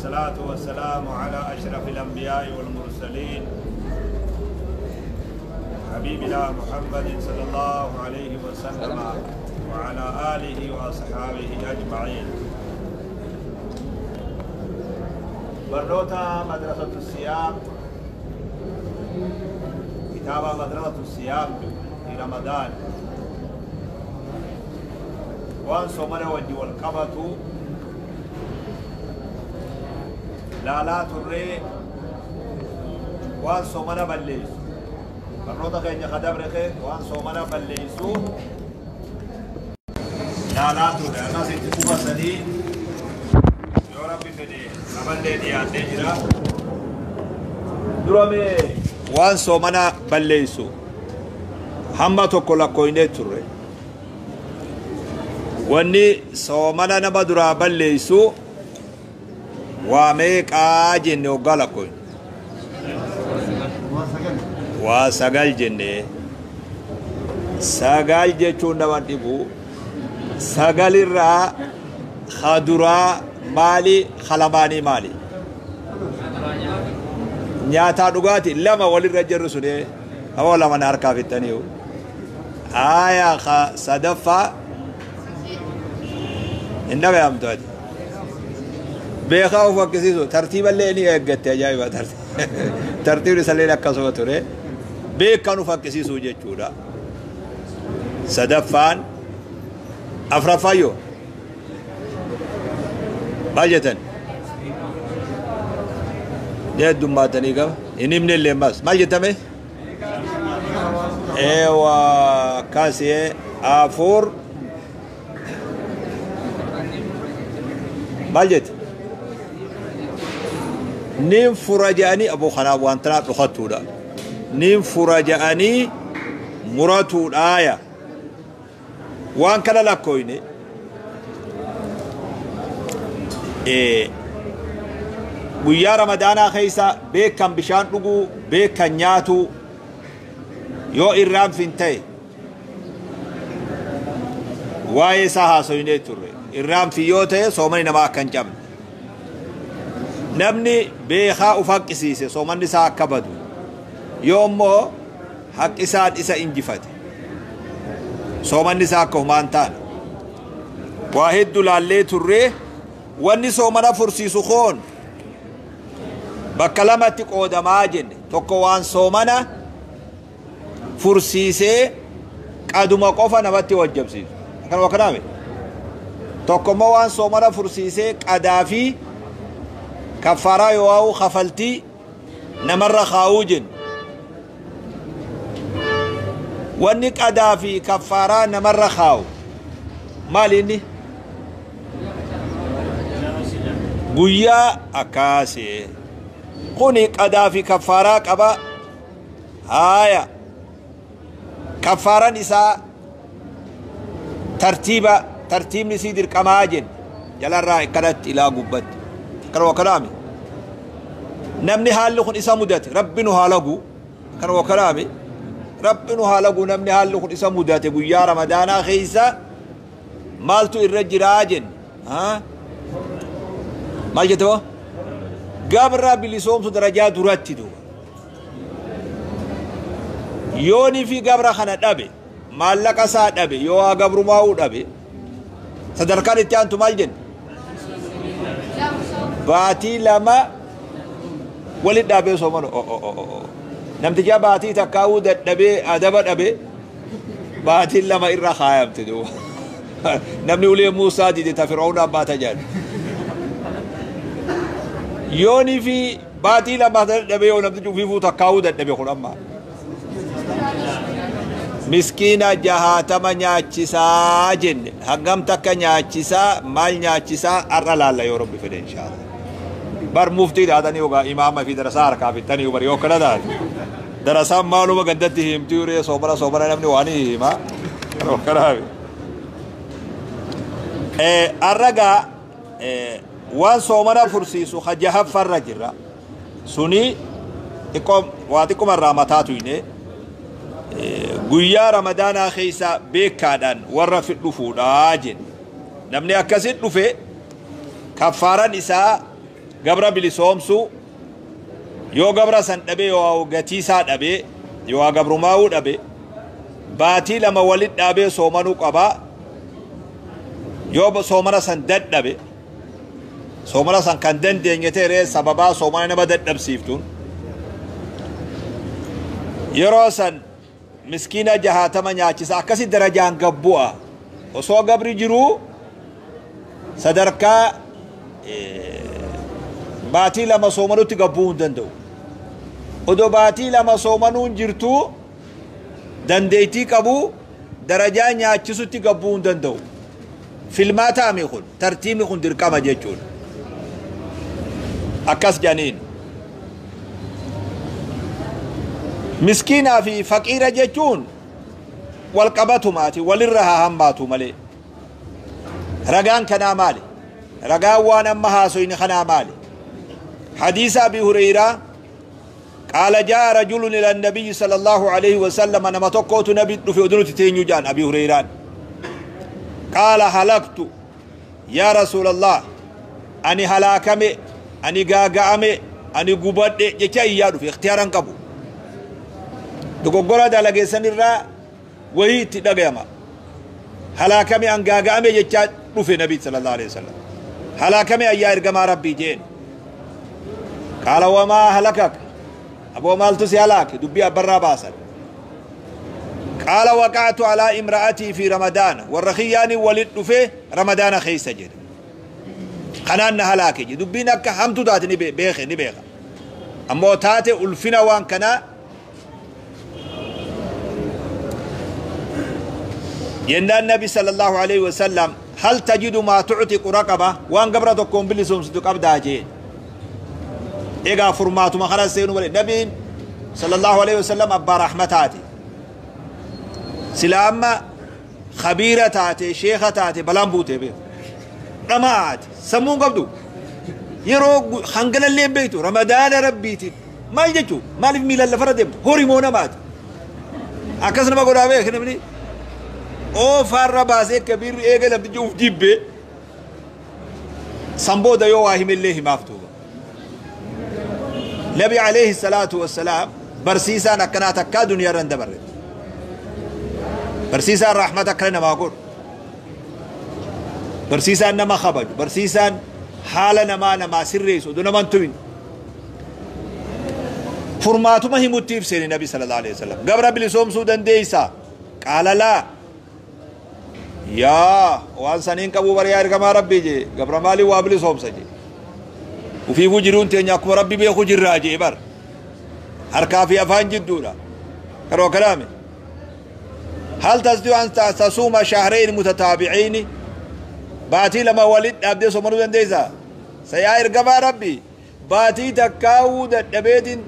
والصلاة والسلام على أشرف الأنبياء والمرسلين حبيبنا محمد صلى الله عليه وسلم وعلى آله وأصحابه أجمعين. برنوتا مدرسة الصيام، كتاب مدرسة الصيام في رمضان وان صومنا وجه والقبط لا لا تري وان صومنا بليس برنوتا كين خدبرك وان صومنا بليسو لا لا تري أنا ستكون سدي يا ربي فدي أمل دي أتجرا درامي وان صومنا بليسو هم تقول كوينة تري واني صومنا نبدرا بليسو واميك آجن وقال كوين وسجل جنة سجل جتون نبديبو سجل الرا خدرا مالي خلماني مالي نياتا دغاتي لما ولي رجل رسوله أولا من أركا في التانيو آية صدفة إنما يامتو بيخاف وكسيسو ترتيب اللي إني أجت يا جايبة ترتيب رسالة لك كسوة بيكانوا فكسيسو جتشورا صدفان أفرفايو باجتن ده ما تنيجا إني من اللي ماس ما جتمه ايوا كاسي افور مالجت نيم فرجاني ابو خناب وانتنا لخطودا نيم فرجاني مراتو آية وان كلا لكويني ايه guyyaa ramadaanaa keessa beekan bishaan dhuguu beekan nyaatu yoo irraan fin ta'e waa'ee isaa haasoyinee turre irraan fi yoo ta'e soomani namaa akka hin cabne namni beekaa uf haqqisiise soomanni isaa akka badu yoo immoo haqqisaan isa injifate soomanni isaa akka humaan taane waa hedduu laallee turre wanni soomana fursiisu koon bakka lamatti qoodamaa jenne tokko waan soomana fursiisee qaduma qofa namatti wajjabsiisu akkanuma kanaame tokko immoo waan soomana fursiisee qadaa fi kaffaaraa yoo waa'u kafaltii namarra kaa'uu jenne wanni qadaa fi kaffaaraa namarra kaa'u maali inni guyyaa akkaasee kuni qadaa fi kaffaaraa qaba haaya kaffaaran isaa tartiiba tartiibni isii dirqamaa jenne jalarraa akkanatti ilaa gubbatti akkanuma kanaame namni haalli kun isa mudate rabbi nu haa lagu akkanuma kanaame rabbi nu haa lagu namni haalli kun isa mudate guyyaa ramadaanaa keessa maaltu irra jiraa jenne maal jette boo gabra bilisoomsu darajaa duratti duuba yooni fi gabra kana dhabe maallaqa isaa dhabe yoo haa gabrumaa'uu dhabe sadarkaan itti aantu maal jenne baatii lama walit dhaabee soomanu namticha baatii takkaa'uu dadhabee adaba dhabe baatiin lama irra kaayamte duuba namni ulee Muusaa dide ta Fir'aawna baata jedhan yooni fi baatii lama dadhabee yoo namtichi ufiifuu takkaa'uu dadhabe kun amma miskiina jahaatama nyaachisaa jenne hangam takka nyaachisaa maal nyaachisaa har'a laalla yoo rabbi fedhe inshaallah bar muftii taatanii yogaa imaama fi darasaa harkaa fittanii bar yoo kana taate darasaan maaluma gandatti himtii ree soomana soomana namni waan hima kanaafi har'a gaa waan soomana fursiisu hajahaffarra jirra suni waa xiqqoomarraa mataatu hine guyyaa ramadaanaa keessa beekaadhaan warra dhufuudhaa jenne namni akkasit dhufe kaffaaran isaa Gabra bilisoomsuu. Yoo gabra san dhabe, yoo gatii isaa dhabe, yoo gabrumaa'uu dhabe, baatii 2 walit dhaabee soomanuu qabaa. Yoo soomana san dadhabe, soomana san kan dandeenye ta'e, sababaa soomana nama dadhabsiiftuun, yeroo san miskiina 60 nyaachisa. Akkasi darajaan gabbu'a. Osoo gabri jiruu sadarkaa baatii 2 soomanutti gabbuu hin danda'u. Odoo baatii 2 soomanuun jirtuu dandeettii qabu, darajaa nyaachisutti gabbuu hin danda'u. Filmaataami kun, tartiibni kun dirqama jechuudha. Akkas janiin. Miskiinaa fi faqiira jechuun wal qabatumaati, walirra haa hammaatu malee. Ragaan kanaa maali? Ragaan waan amma haasoyni kanaa maali? Hadiisa Abi Hureyraa: قال جاء رجل إلى النبي صلى الله عليه وسلم. نما tokkootu nabi dhufe odunuti teenyu jaan Abi Hureyraan. قال هلكت يا رسول الله, ani halaakame, ani gaaga'ame, ani gubadhe jecha iyyaa dhufe. Ikhtiyaaran qabu, dogoggora dalageessan irraa wahii itti dhagayama. Halaakame, an gaaga'ame jechaa dhufe nabi صلى الله عليه وسلم. Halaakame ayyaa ergamaa Rabbii jeen. قال وما أهلكك? Aboo, maaltu si halaake? Dubbii abbarraa baasan. قال وقعت على امرأتي في رمضان. Warra kiyyaani walit dhufe Ramadaana keessa jedhe. Kanaan na halaake jedhe. Dubbiin akka hamtu taate ni beeke, ni beeka. Ammoo taate ulfina waan kanaa jennaan, nabi صلى الله عليه وسلم: هل تجد ما تعتق رقبة? Waan gabra tokkoon bilisomsitu qabdaa jeen. Egaa furmaatuma kana seenu malee, nabiin صلى الله عليه وسلم abbaa rahmataati. Sila amma khabiira taate, sheeka taate, balaan buute beeku. Dhamaati sammuun qabdu, yeroo hanganallee beektu. Ramadaana Rabbiitiin maal jechuu? Maaliif miilan lafarra deemtu? Horimoo namaati akkas nama godhaa beek. Namni oofaarra baasee kabiirri eega namtichi uf jibbee san booda yoo waa himellee himaaf duuba. Nabi عليه الصلاة والسلام barsiisaan akkanaa takkaa duniyaa irra hin dabarre. Barsiisaan rahmata akkana namaa godhu, barsiisaan nama kabaju, barsiisaan haala namaa namaa sirreessu, oduu naman tumin furmaatuma himutti ibseeni. Nabi صلى الله عليه وسلم: gabra bilisoomsuu dandeeysa? قال لا. Yaa waan saniin qabuu bariyaa ergamaa Rabbii jee. Gabra maalii waa bilisoomsa jee? Ufiifuu jiruun teenya akkuma Rabbi beeku jirraa jee. Bar harkaa fi afaan jidduudha karoo kalaame. هل تستطيع أن تصوم شهرين متتابعين? Baatii 2 walit dhaabdee soomanuu dandeessa? Sayaa ergamaa Rabbi, baatii takkaawuu dadhabeetiin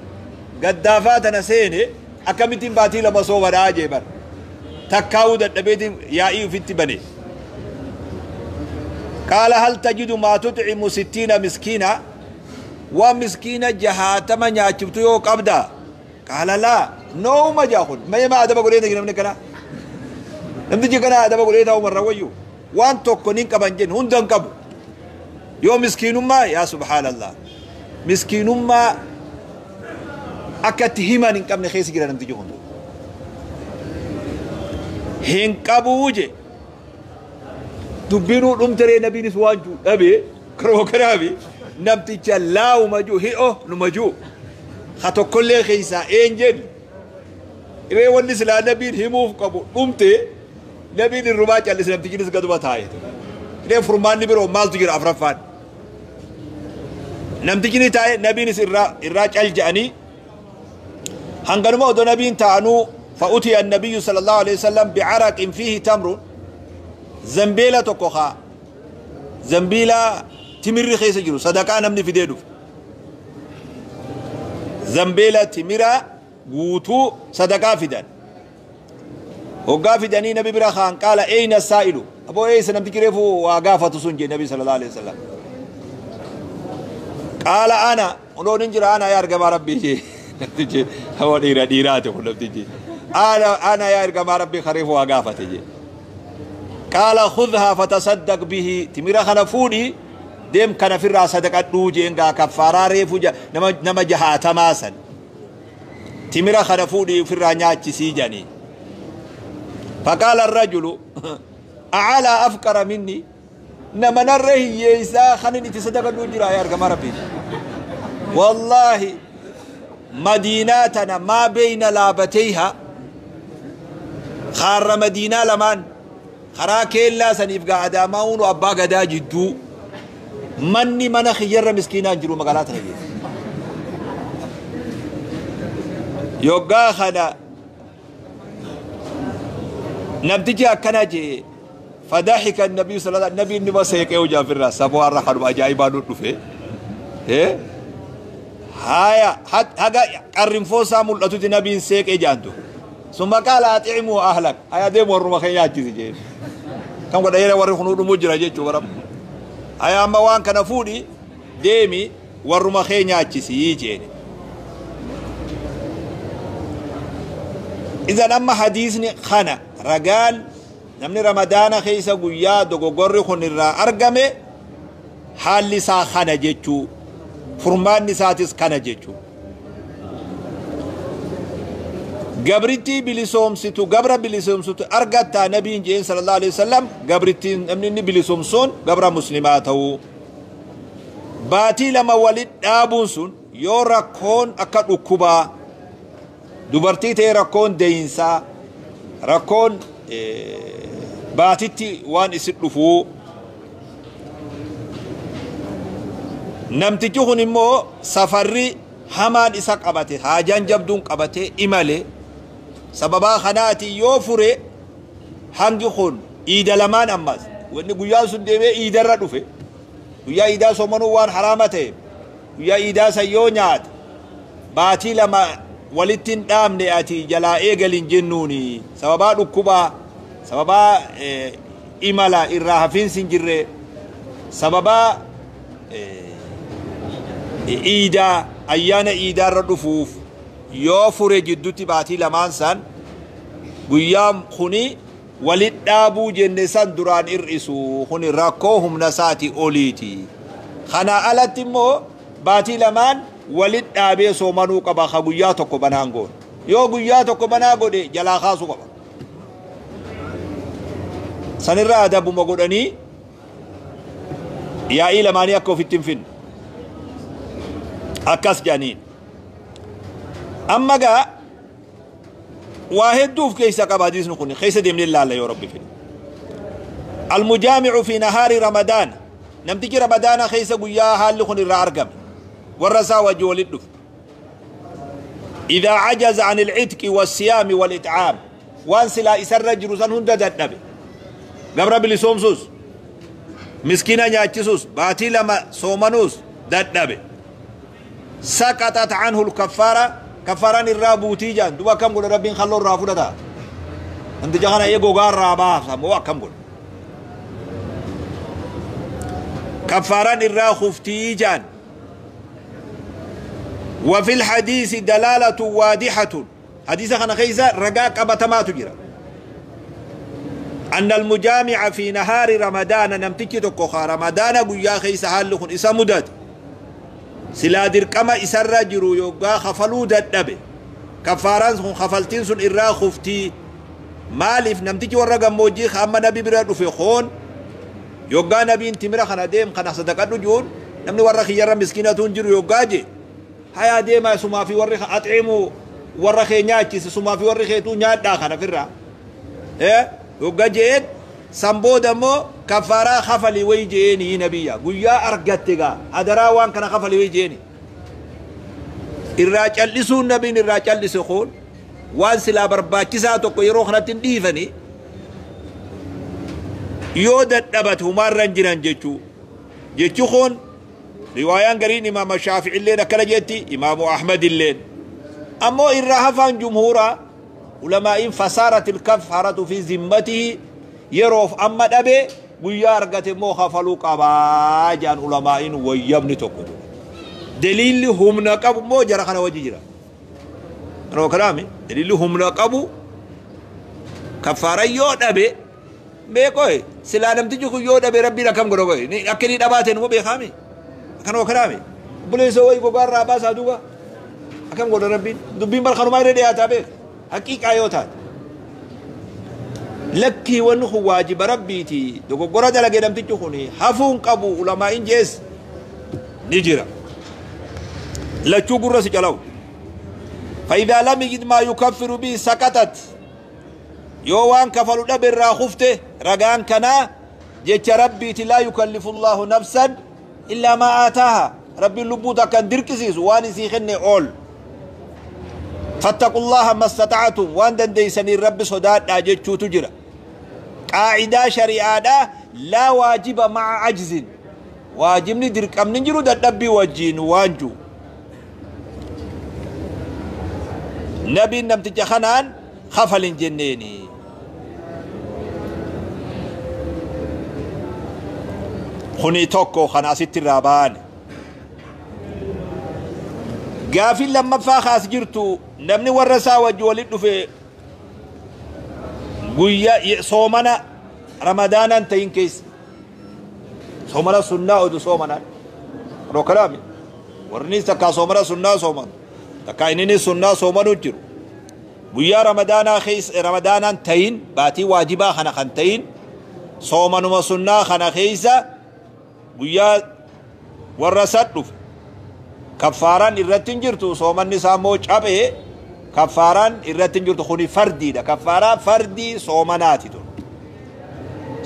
gaddaafaa tana seene, akkamittiin baatii 2 soomanaa jee. Bar takkaawuu dadhabeetiin yaa'ii ufitti bane. قال هل تجد ما تطعم 60 مسكينا? Waan miskiina 60 nyaachiftu yoo qabda? قال لا. Nooma jaakun mee ma adaba godhee namni kana, namtichi kana adaba godhee ta'u marra wayyu. Waan tokko nin qaban jennu, hunda hin qabu. Yoo miskiinummaa, yaa سبحان الله, miskiinummaa akka itti himan hin qabne keessa jira namtichi kun. Hin qabuu je. Dubbinuu dhumteree, nabiinis waan juu dhabee karoo kanaafi namticha laawuma juu hi'o numa juu ha tokkollee keessaa een jedhu. Iree wanni silaa nabiin himuuf qabu dhumte, nabiin irrumaa callise, namtichinis gaduma taa'e. Iree furmaanni biroo maaltu jira? Afraffaan namtichi ni taa'e, nabiinis irraa cal je'anii. Hanganuma odoo nabiin ta'anuu, فأتي النبي صلى الله عليه وسلم بعرق فيه تمر. Zambeela tokko kaa zambiila timirri keessa jiru, sadaqaa namni fidee dhufe, zambeela timira guutuu sadaqaa fidan. Hoggaa fidanii nabi bira kaan, قال أين السائل? Aboo, eessa namtichi reefu waa gaafatu sun jee. Nabi صلى الله عليه وسلم: قال أنا. Onoon hin jira, أنا yaa ergamaa Rabbii jee. Namtichi hawa dhiira dhiiraati kun. Namtichi: أنا أنا yaa ergamaa Rabbii, kareefu waa gaafate jee. قال خذها فتصدق به. Timira kana fuudhi. Deem kana firraa sadaqadhuu jeen gaa kaffaaraa reefu nama jahaatamaa san. Timira kana fuudhii ofirraa nyaachisii jedhanii. Faqaala arrajulu acalaa afqara minni nama narra hiyyeessaa kanin itti sadaqadhuu jira yaa ergamaa rabbii. Wallaahi madiinaa tana maa beeyna laabateyha kaarra madiinaa lamaan karaa keellaa saniif gaa adaamaa hunu abbaa gadaa jidduu manni mana kiyyarra miskiinaa hin jiru magaalaa tana keessa. Yoggaa kana namtichi akkana jee فضحك النبي صلى الله عليه وسلم النبي نما سيقه جافر سبو har'a kanuma ajaa'ibaa nu dhufe. Haya haga qarrinfoo isaa mul'atutti nabiin seeqee jaantu. Summa qaala axicimuu ahlak haya deemu warruma kee nyaachisi jeen. Kan godha yeroo warri kunuu dhumuu jira jechuu bara. Haya amma waan kana fuudhi deemi warruma kee nyaachisi jeen. Idan amma hadiisni kana ragaan namni ramadaana keessa guyyaa dogoggorri kun irraa argame haalli isaa kana jechuu furmaanni isaatis kana jechuu. Gabrittii bilisoomsitu gabra bilisoomsitu argattaa nabiin jeen sallallahu alaihi wasallam gabrittiin namni inni bilisoomsuun gabra muslimaa ta'uu. Baatii lama walit dhaabuun sun yoo rakkoon akka dhukkubaa dubartii ta'e rakkoon deeyinsaa rakkoon baatitti waan isin dhufuu namtichi kun immoo safarri hamaan isa qabate haajaan jabduun qabate imale sababaa kanaati yoo fure hangi kun iida lamaan ammas wanni guyyaan sun deemee iidarra dhufe guyyaa iidaa soomanuu waan haraama ta'e guyyaa iidaa san yoo nyaate baatii lama walitti hin dhaabne ati jalaa eegalin jennuuni sababaa dhukkubaa sababaa imala irraa hafiinsi hin jirre sababaa iidaa ayyaana iidaarra dhufuuf yoo fure jidduutti baatii lamaan san guyyaan kuni walit dhaabuu jenne san duraan hir'isu kuni rakkoo humna isaati oliiti. Kana alatti immoo baatii lamaan walit dhaabee soomanuu qaba ka guyyaa tokko banaan goone. Yoo guyyaa tokko banaa godhe jalaa kaasuu qaba. Sanirraa adabuma godhanii yaa'ii lamaanii akka ofitti hin finne. Akkas jedhaniin. Amma gaa waa hedduuf keessa qaba hadiisni kun keessa deemnee ilaalla yoo rabbi fedhe. Almujaamicu fi nahaari ramadaana namtichi ramadaana keessa guyyaa haalli kun irraa argame warra isaa wajji walit dhufe. Idaa cajaza an ilcitqi wassiyaami walitcaam waan silaa isarra jiru san hunda dadhabe gabra bilisoomsuus miskiina nyaachisuus baatii lama soomanuus dadhabe. سقطت عنه الكفارة كفاران الرابوتي جان دوا كم قول ربين خلو الرافو دا انت جانا يغو غار رابا سمو كم قول كفاران الراخفتي جان. وفي الحديث دلالة واضحة حديث خنا خيزة رقاق أبتما تجرى أن المجامع في نهار رمضان نمتكي تكوخا رمضان قيا خيزة حالخن إسا مدد silaa dirqama isarra jiru yoggaa kafaluu dadhabe kafaaraan sun kafaltiin sun irraa kuftii maaliif namtichi warra gammoojjii amma nabi bira dhufe hoon yoggaa nabiin timira kana deem kana sadaqadhu jiruun namni warra kiyyarra miskiinatuun jiru yoggaa je hayaa deemaa sumaa fi warri axcimu warra kee nyaachise sumaa fi warri keetuu nyaadhaa kana firraa yoggaa je'een san booda immoo kafaaraa kafalii wayi je'eenii nabiyya guyyaa argatte gaa hadaraa waan kana kafalii wayi je'eeni irraa cal'isuun nabiin irraa cal'ise kun waan silaa barbaachisaa tokko yeroo kanatti hin dhiifani yoo dadhabate humaarra hin jiran jechuu jechi kun riwaayaan gariin imaama shaafi'illeen akkana jetti imaamu ahmadilleen ammoo irraa hafaan jumhuuraa ulamaa'iin fasaarat ilkafaaratu fi zimmatihi yeroof amma dhabe guyyaa argate immoo kafaluu qabaa jedhan ulamaa'iin wayyabni tokko daliilli humna qabu immoo jara kana wajji jira. Kanoo kanaami daliilli humna qabu kafaara yoo dhabe Mee qoy silaa namtichi kun yoo dhabe Rabbiin akkam godha qoy akka inni dhabaate numa beekaami akkanuma kanaami obboleessa wayi gogaa irraa baasaa duuba akkam godha Rabbiin dubbiin bar kanumaa irra dhiyaataa beek haqiiqaa yoo taate lakkii wanni kun waajiba Rabbiiti dogoggora dalage namtichi kun hafuun qabu ulamaa'in jees ni jira lachuu gurra si calawu. فإذا لم يجد ما يكفر به سقطت yoo waan kafalu dhabe irraa kufte ragaan kanaa jecha Rabbiiti laa yukallifu Allaahu nafsan illaa maa aataaha Rabbiin lubbuu takka hin dirqisiisu waan isii kenne ol fattaqullaaha mastaxa'atum waan dandeeysaniin Rabbi sodaadhaa jechuutu jira qaacidaa shari'aadhaa laa waajiba ma'a ajzin waajibni dirqamni jiru dadhabbii wajjiin waan jiru Nabiin namticha kanaan kafal hin jenneeni. Kuni tokko kana asitti irraa baane. Gaafiin lammaffaa kaas jirtu namni warra isaa wajji walitti dhufe guyyaa soomana ramadaanaan ta'in keessa soomana sunnaa odu soomanaan rookalaami warri takkaa soomana sunnaa sooman Takkaa innini sunnaa soomanuu jiru. Guyyaa ramadaanaa keessa ramadaanaan tayin baatii waajibaa kana kan tayin soomanuma sunnaa kana keessa guyyaa warra san dhufe kaffaaraan irratti hin jirtu soomanni isaa immoo caphee kaffaaraan irratti hin jirtu kuni fardiidha kaffaaraa fardii soomanaati tun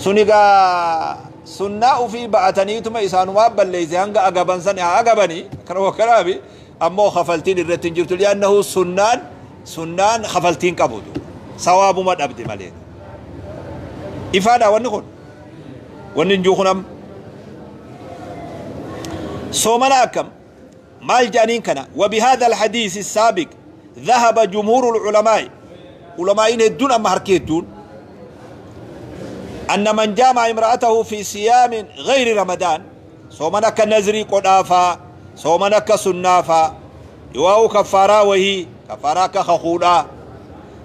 sun egaa sunnaa ufii ba'ataniituma isaanumaa balleeyse hanga agaban san haa agabanii kanuma kanaafi ammoo kafaltiin irratti hin jirtu li'annahu sunnaan sunnaan kafaltiin qabu duuba sawaabuma dhabde malee ifaadha wanni kun wanni hin jiru kun amma soomana akkam maal jedhaniin kana وبهذا الحديث السابق ذهب جمهور العلماء علماء hedduun amma harki hedduun أن من جامع امرأته في صيام غير رمضان soomana akka nazrii qodhaafaa soomana akka sunnaafaa yoo kaffaaraa wahii kaffaaraa akka kakuudhaa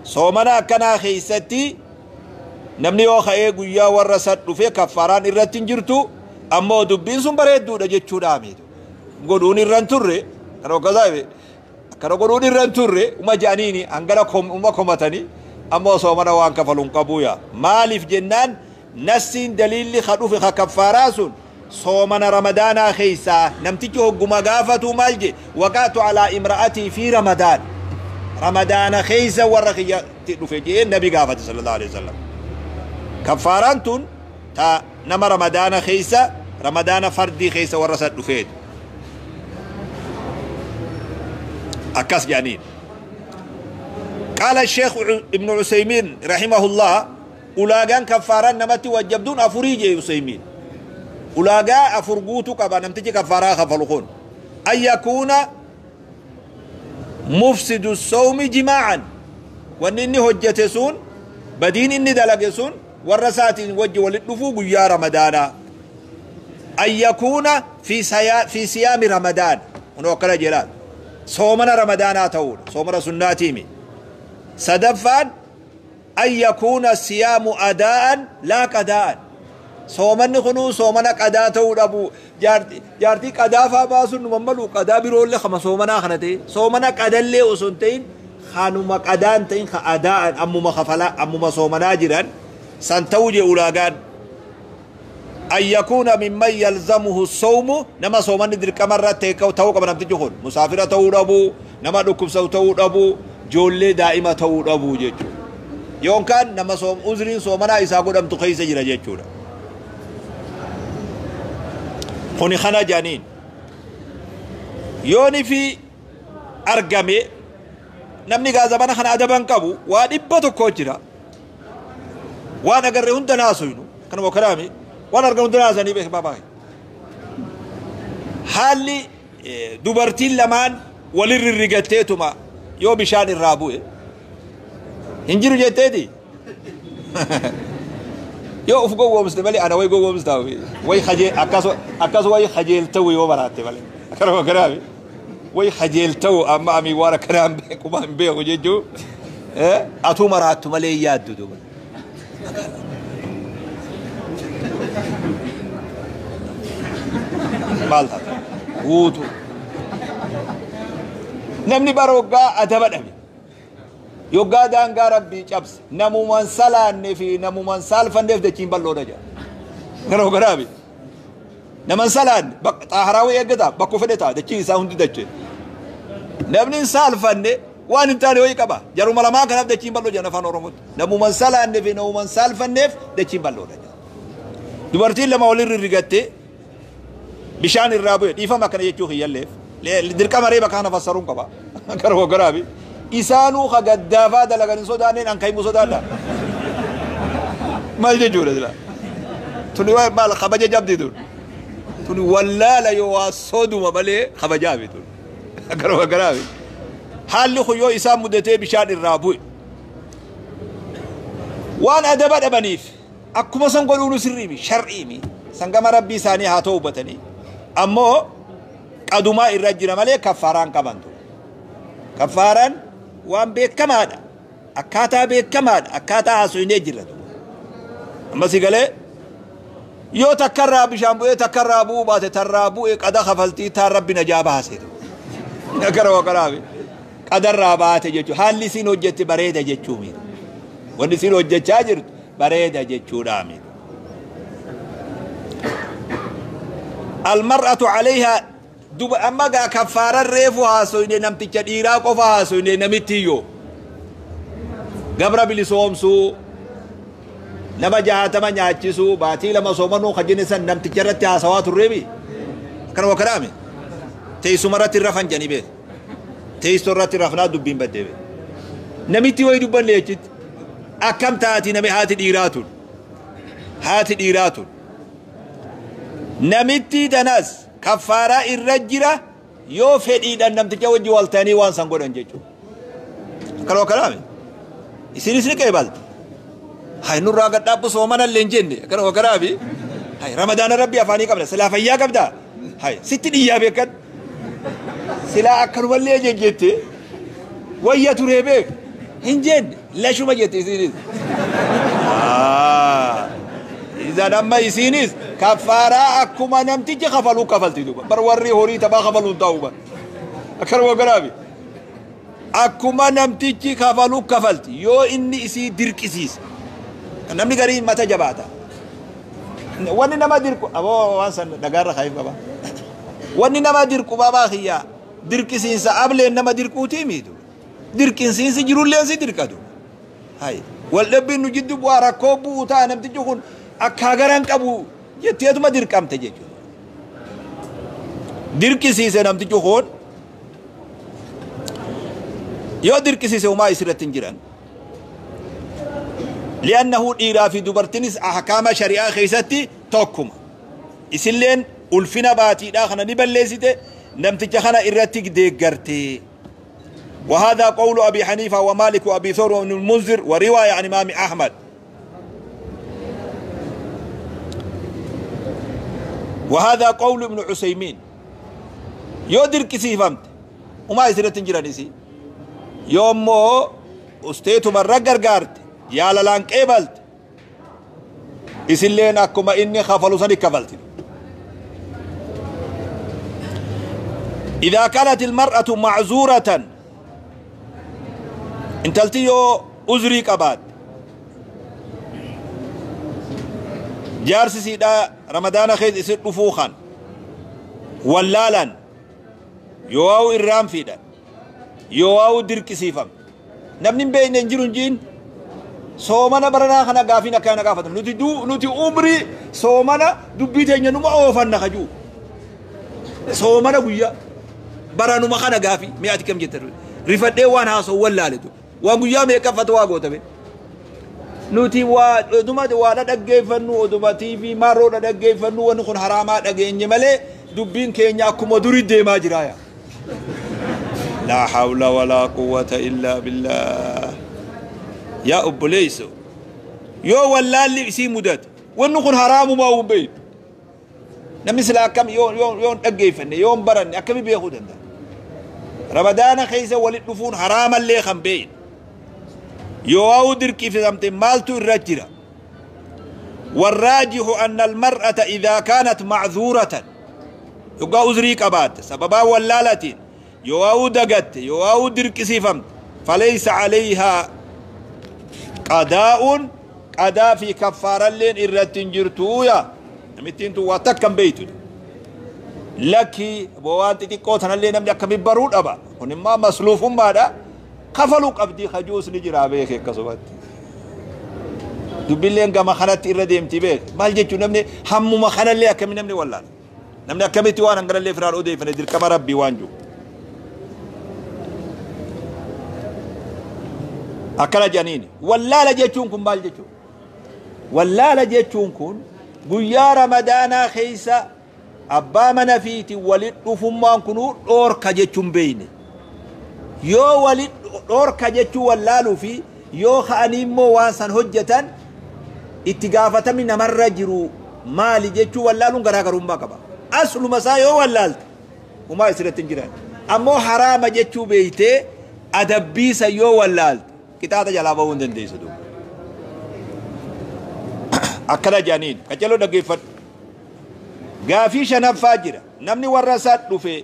soomana akkanaa keeysatti namni yoo ka'ee guyyaa warra san dhufe kaffaaraan irratti hin jirtu ammoo dubbiin sun bareedduudha jechuudha miitu godhuun irra hin turre kana hoggasaa akkana godhuun irra hin turre uma je'aniini hangana uma komatanii ammoo soomana waan kafalu hin qabuu yaa maaliif jennaan nassiin daliilli ka dhufe ka kaffaaraa sun soomana ramadaanaa keeysaa namtichi hogguma gaafatuu maal je waqa'tu alaa imra'atii fi ramadaan ramadaana keeysa warra kiyyatti dhufe jee nabi gaafate sallallahu alaihi wasallam kaffaaraan tun ta nama ramadaana keeysa ramadaana fardii keeysa warra san dhufeetu akkas jedhaniin qaala sheekh ibnu usaymiin rahimahullah ulaagaan kaffaaraan namatti wajjabduun afurii jee usaymiin ulaagaa afur guutuu qaba namtichi kaffaaraa kafalu kun an yakuuna mufsidu sawmi jimaa'an wanni inni hojjete sun badiin inni dalage sun warra isaatiin wajji walitti dhufuu guyyaa ramadaanaa an yakuuna fi siyaami ramadaan kunoo akkana jedhaan soomana ramadaanaa ta'uudha soomana sunnaatiimi sadaffaan an yakuuna siyaamu adaa'an laa qadaa'an soomanni kunuu soomana qadaa ta'uu dhabu jaartii qadaa faa baasuun numa malu qadaa biroollee kama soomanaa kana ta'e soomana qadallee osoo hin ta'in kanuma qadaan ta'in ka adaa'an ammuma kafalaa ammuma soomanaa jiran san ta'uu jee ulaagaan an yakuuna mimman yalzamuhu sawmu nama soomanni dirqama irratti ta'uu qaba namtichi kun musaafira ta'uu dhabuu nama dhukkubsatu ta'uu dhabuu joollee daa'ima ta'uu dhabuu jechuudha yookaan nama uzriin soomanaa isaa godhamtu keessa jira jechuudha kuni kana jedhaniin yooni fi argame namni gaa zamana kana adaban qabu waa 100 jira waan agarre hunda naasuynu kanuma kanaami waan argan hunda naasanii beek baabaa haalli dubartiin lamaan walin rirrigatteetuma yoo bishaan irraa bu'e hin jiru jetteeti yoo uf gowwoomste malee ana way gowwoomstaa way khajee akkas way khajeeltawu yoo baraatte malee akkanuma kanaami way khajeeltawu amma ami waan akkanaa hin beeku hin beeku jechuu atuu maraattu malee yaaddu duuba. Maal taata guutuu namni bara waggaa adaba dhabe yoggaa daangaa rabbii cabse namuman salaanne fi namuman saalfanneef dachiin bal'oodha jedha gara garaabi naman salaanne xaaharaawii eeggataa bakka fedhe ta'a dachiin isaa hundi dachee namni hin saalfanne waan hin taane wayii qaba jaruma lamaa kanaaf dachiin bal'oo jedhan afaan oromootti namuman salaanne fi namuman saalfanneef dachiin bal'oodha jedha dubartiin lama walin rirrigattee bishaan irraa bu'e dhiifama akkana jechuu kiyyalleef dirqama reeba kana fassaruun qaba gara garaabi isaanuu ka gaddaafaa dalagan hin sodaanneen an kaimu sodaadha maal jechuudha sila tuni waa maal kabaja jabdi tun tuni wallaala yoo waa soduma malee kabajaabi tun gara garaabi haalli kun yoo isaan mudatee bishaan irraa bu'e waan adaba dhabaniif akkuma san godhuunu sirriimi shar'iimi sangama rabbii isaanii haa ta'u hubatanii ammoo qadumaa irra jira malee kaffaaraan qabantu kaffaaraan waan beekamaadha akkaataa beekamaadha akkaataa haasofnee jirra amma si galee yoo takkarraa bishaan bu'ee takkarraa bu'uu baate tarraa bu'e qada kafaltii taan rabbi najaa baase gara waqaraabi qadarraa baate jechuudha haalli isiin hojjette bareeda jechuu miti wanni isiin hojjechaa jirtu bareeda jechuudha miti. المرأة عليها دب أما جا كفارة ريفو هاسويني نمتي dhiiraa qofa haasoyne namittiyyo gabra bilisoomsuu nama 60 nyaachisuu baatii 2 soomanuu kajjine san namticha irratti haasawaa turreemi akkana wakaraame teessuma irratti rafan jedhanii beeku teessoo irratti rafnaa dubbiin baddee beeku namitti wayi dubbanne jechitti akkam taati nami haati dhiiraa tun haati dhiiraa tun namitti tanas kaffaaraa irra jira yoo fedhiidhaan namticha wajji wal ta'anii waan san godhan jechuudha. Akkana wakkalaame isinis ni qeebalti. Hay nurraa gad dhaabbu soomana illee hin jenne akkana wakkalaame hay ramadaana rabbi afaanii qabda silaa fayyaa qabda hay sitti dhiyyaa beekan silaa akkanumallee jejjette wayya turee beek hin jenne lashuma jette isinis. Izan amma isinis kaffaaraa akkuma namtichi kafaluu kafalti duuba bar warri horii taphaa kafaluu hin ta'u bar akkanuma garaabi akkuma namtichi kafaluu kafalti yoo inni isii dirqisiise namni gariin mata jabaata wanni nama dirqu aboo waan san dhagaarra kaayif qaba wanni nama dirqu babaa kiyyaa dirqisiinsa ableen nama dirquutii miitu dirqisiinsi jirulleen si dirqatu hay wal dhabbiin nu jiddu bu'aa rakkoo bu'u ta'a namtichi kun akka garan qabu jetteetuma dirqamte jechuudha. Dirqisiise namtichi kun yoo dirqisiise homaa isirratti hin jiran. Li'annahu dhiiraa fi dubartiinis ahkaama shari'aa keessatti tokkuma. Isilleen ulfina baatiidhaa kana ni balleessite namticha kana irratti deeggarte. وهذا قول أبي حنيفة ومالك وأبي ثور وابن المنذر ورواية عن إمام أحمد. وهذا قول ابن عثيمين يودر كسي فهمت وما يصير تنجرانيسي يوم مو استيتو مرة غرغرت يا لالان قبلت إسلين أكما إني خفلو سني كفلت. إذا كانت المرأة معذورة انتلتيو أزري قباد جارسي سيدا رمضان خيز اسد رفوخا ولالا يواو إرام فيدا يواو درك سيفم نبني بين نجرون جين سومنا برنا خنا غافينا كان غافتم نتي دو نتي عمري سومنا دبيتين نما اوفن خجو سومنا غيا برانو ما خنا غافي مياتي كم جتر رفدي وان هاسو ولالتو وان غيا ميكا فتوا غوتبه nuti waa oduma waa dhaggeeffannu oduma TV maroo dhaggeeffannu wanni kun haraamaa dhageenye malee dubbiin keenya akkuma durii deemaa jira yaa. Laa hawla walaa quwwata illaa billah. Yaa obboleeyso yoo wallaalli isii mudate wanni kun haraamumaa hin beektu. Namni silaa akkam yoo yoo dhaggeeffanne yoo baranne akkami beekuu danda'a? Ramadaana keessa walitti dhufuun haraamallee kan beekne. Yoo dirqisiifamte maaltu irra jira? والراجح أن المرأة إذا كانت معذورة يقا أزري قبات سببا ولالتين يواو دقت يواو دركسيفم فليس عليها قضاء قضاء في كفارة لين إرتين جرتويا نمتين تو واتكم بيتو لكي بوان تتكو تنالي نمني أكمي برود أبا ونما مسلوف ماذا خفلوا قبدي خجوس نجرا بيك كسبت dubbilleen gama kanatti irra deemti beek maal jechuun namni hammuma kanallee akkami namni wallaala namni akkamitti waan hanganallee firaan odeeffane dirqama rabbii waan jiru akkana jedhaniini wallaala jechuun kun maal jechuun wallaala jechuun kun guyyaa ramadaanaa keessa abbaa mana fiiti walit dhufummaan kunuu dhoorka jechuun beeyne yoo walit dhoorka jechuu wallaaluu fi yoo ka'anii immoo waan san hojjetan itti gaafatami namarra jiru maali jechuu wallaaluun garaagarummaa qaba asluma isaa yoo wallaalte humaa isirratti hin jiran ammoo haraama jechuu beeytee adabbiisa yoo wallaalte qixaaxa jalaa bahuu hin dandeessu duuba akkana jedhaniin qaccaloo dhaggeeffadhu gaafii shanaffaa jira namni warra isaa dhufe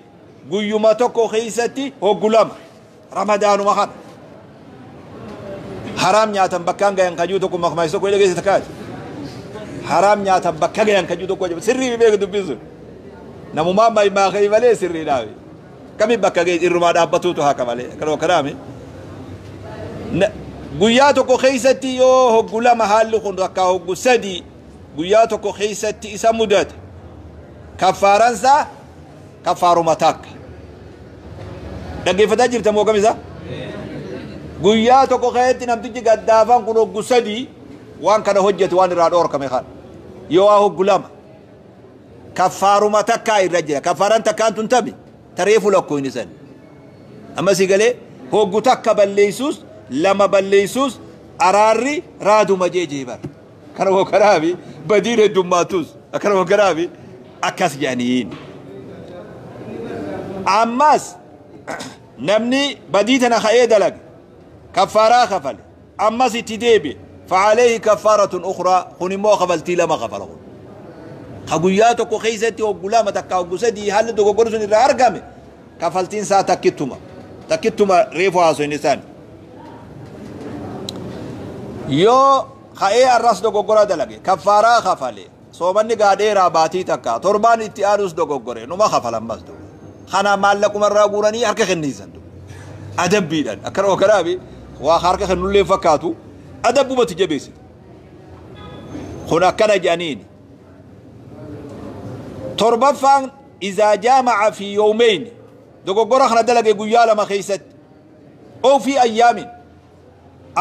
guyyuma tokko keessatti hoggu lama ramadaanuma kana haram nyaatan bakkaan gayan kajuu tokko makmaayis tokko dhageesse takkaati haram nyaatan bakka gayan kajuu tokko sirrii beeku dubbisu namumaa maymaakee malee sirrii dhaabe kami bakka gaye irrumaa dhaabbatuutu haaka malee akkanuma kanaami guyyaa tokko keessatti yoo hoggu lama haalli kun takkaa hoggu sadi guyyaa tokko keessatti isa mudate kaffaaransaa kaffaaruma takka dhaggeeffataa jirta moo kamisa guyyaa tokko keessatti namtichi gaddaafaan kun hoggu sadii waan kana hojjetu waan irraa dhoorkame kana yoo waa hoggu lama kaffaaruma takkaa irra jira kaffaaran takkaan tun tabi tareefu lakkoyni san amma si galee hoggu takka balleeysus lama balleeysus araarri raaduma jeejee bara kana hoogganaafi badiin heddummaattus akkana hoogganaafi akkas jedhaniin ammas namni badii tana ka'ee dalage كفارة خفل أما ستديبي فعليه كفارة أخرى خنمو خفلتي لما خفله خقوياتك وخيستي وقلامة تكا وقسدي هل دوغو قرسون الرارقامي كفلتين سا تكتما تكتما ريفو هاسو نسان يو خاي الراس دوغو قرا دلقي كفارة خفلي صومني قادي راباتي تكا تربان اتيانوس دوغو قري نما خفل أمس دوغو خنا مالكم الراقوراني أركا خنيسان دوغو أدبيدان أكرو كرابي waa harka kennullee fakkaatu adabbumatti jabeessite kun akkana jedhaniini torbaffaan izaa jaamaca fi yawmayn dogoggora kana dalage guyyaa lama keessatti oo fi ayyaamin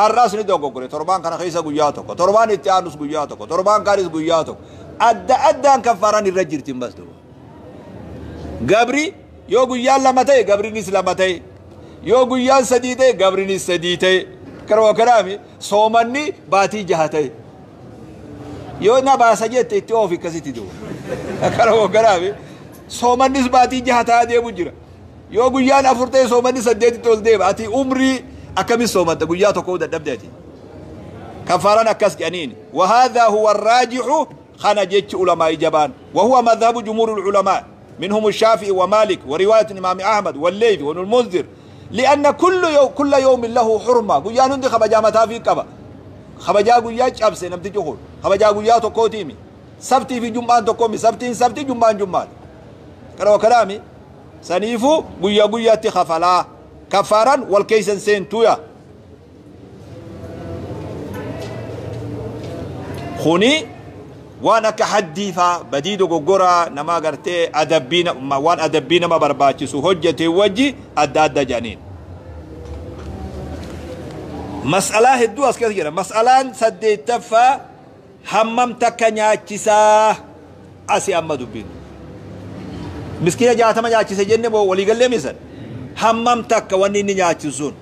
arraas ni dogoggore torbaan kana keessa guyyaa tokko torbaan itti aanus guyyaa tokko torbaan kaanis guyyaa tokko adda addaan kaffaaraan irra jirti bas duuba gabri yoo guyyaan lama ta'e gabriinis lama ta'e yoo guyyaan sadii ta'e gabriinis sadii ta'e karoo kanaami soomanni baatii jaha ta'e yoo na baasa jette itti oofi akkasitti duuba karoo kanaami soomannis baatii jaha ta'aa deemu jira yoo guyyaan afur ta'e soomanni saddeetitti ol deema ati umrii akkamis soomatta guyyaa tokko dadhabde ati kafaaraan akkas jedhaniin وهذا هو الراجح خنا جيتش علماء جبان وهو مذهب جمهور العلماء منهم الشافعي ومالك ورواية الإمام أحمد والليث وابن المنذر لأن كل يوم له حرمة قيان عندي خبجا متى في كبا خبجا قيا جابسه نمتي جهول خبجا قيا تكوتيمي سبتي في جمعان تكومي سبتين سبتي جمعان جمعان كلام كلامي سنيفو قيا قيا تخفلا كفارا والكيسن سين تويا خوني وانا كحدي فا بديدو غورا نما غرتي ادبينا ما وان ادبينا ما برباچسو حجتي وجي ادا جانين مسألة هدو اسكت جرا مسألة سديتفا حمم تكنياچسا اسي اما دبين مسكينة جاتما نياچسا جنة بو ولي گله مسن حمم تك وني نياچسون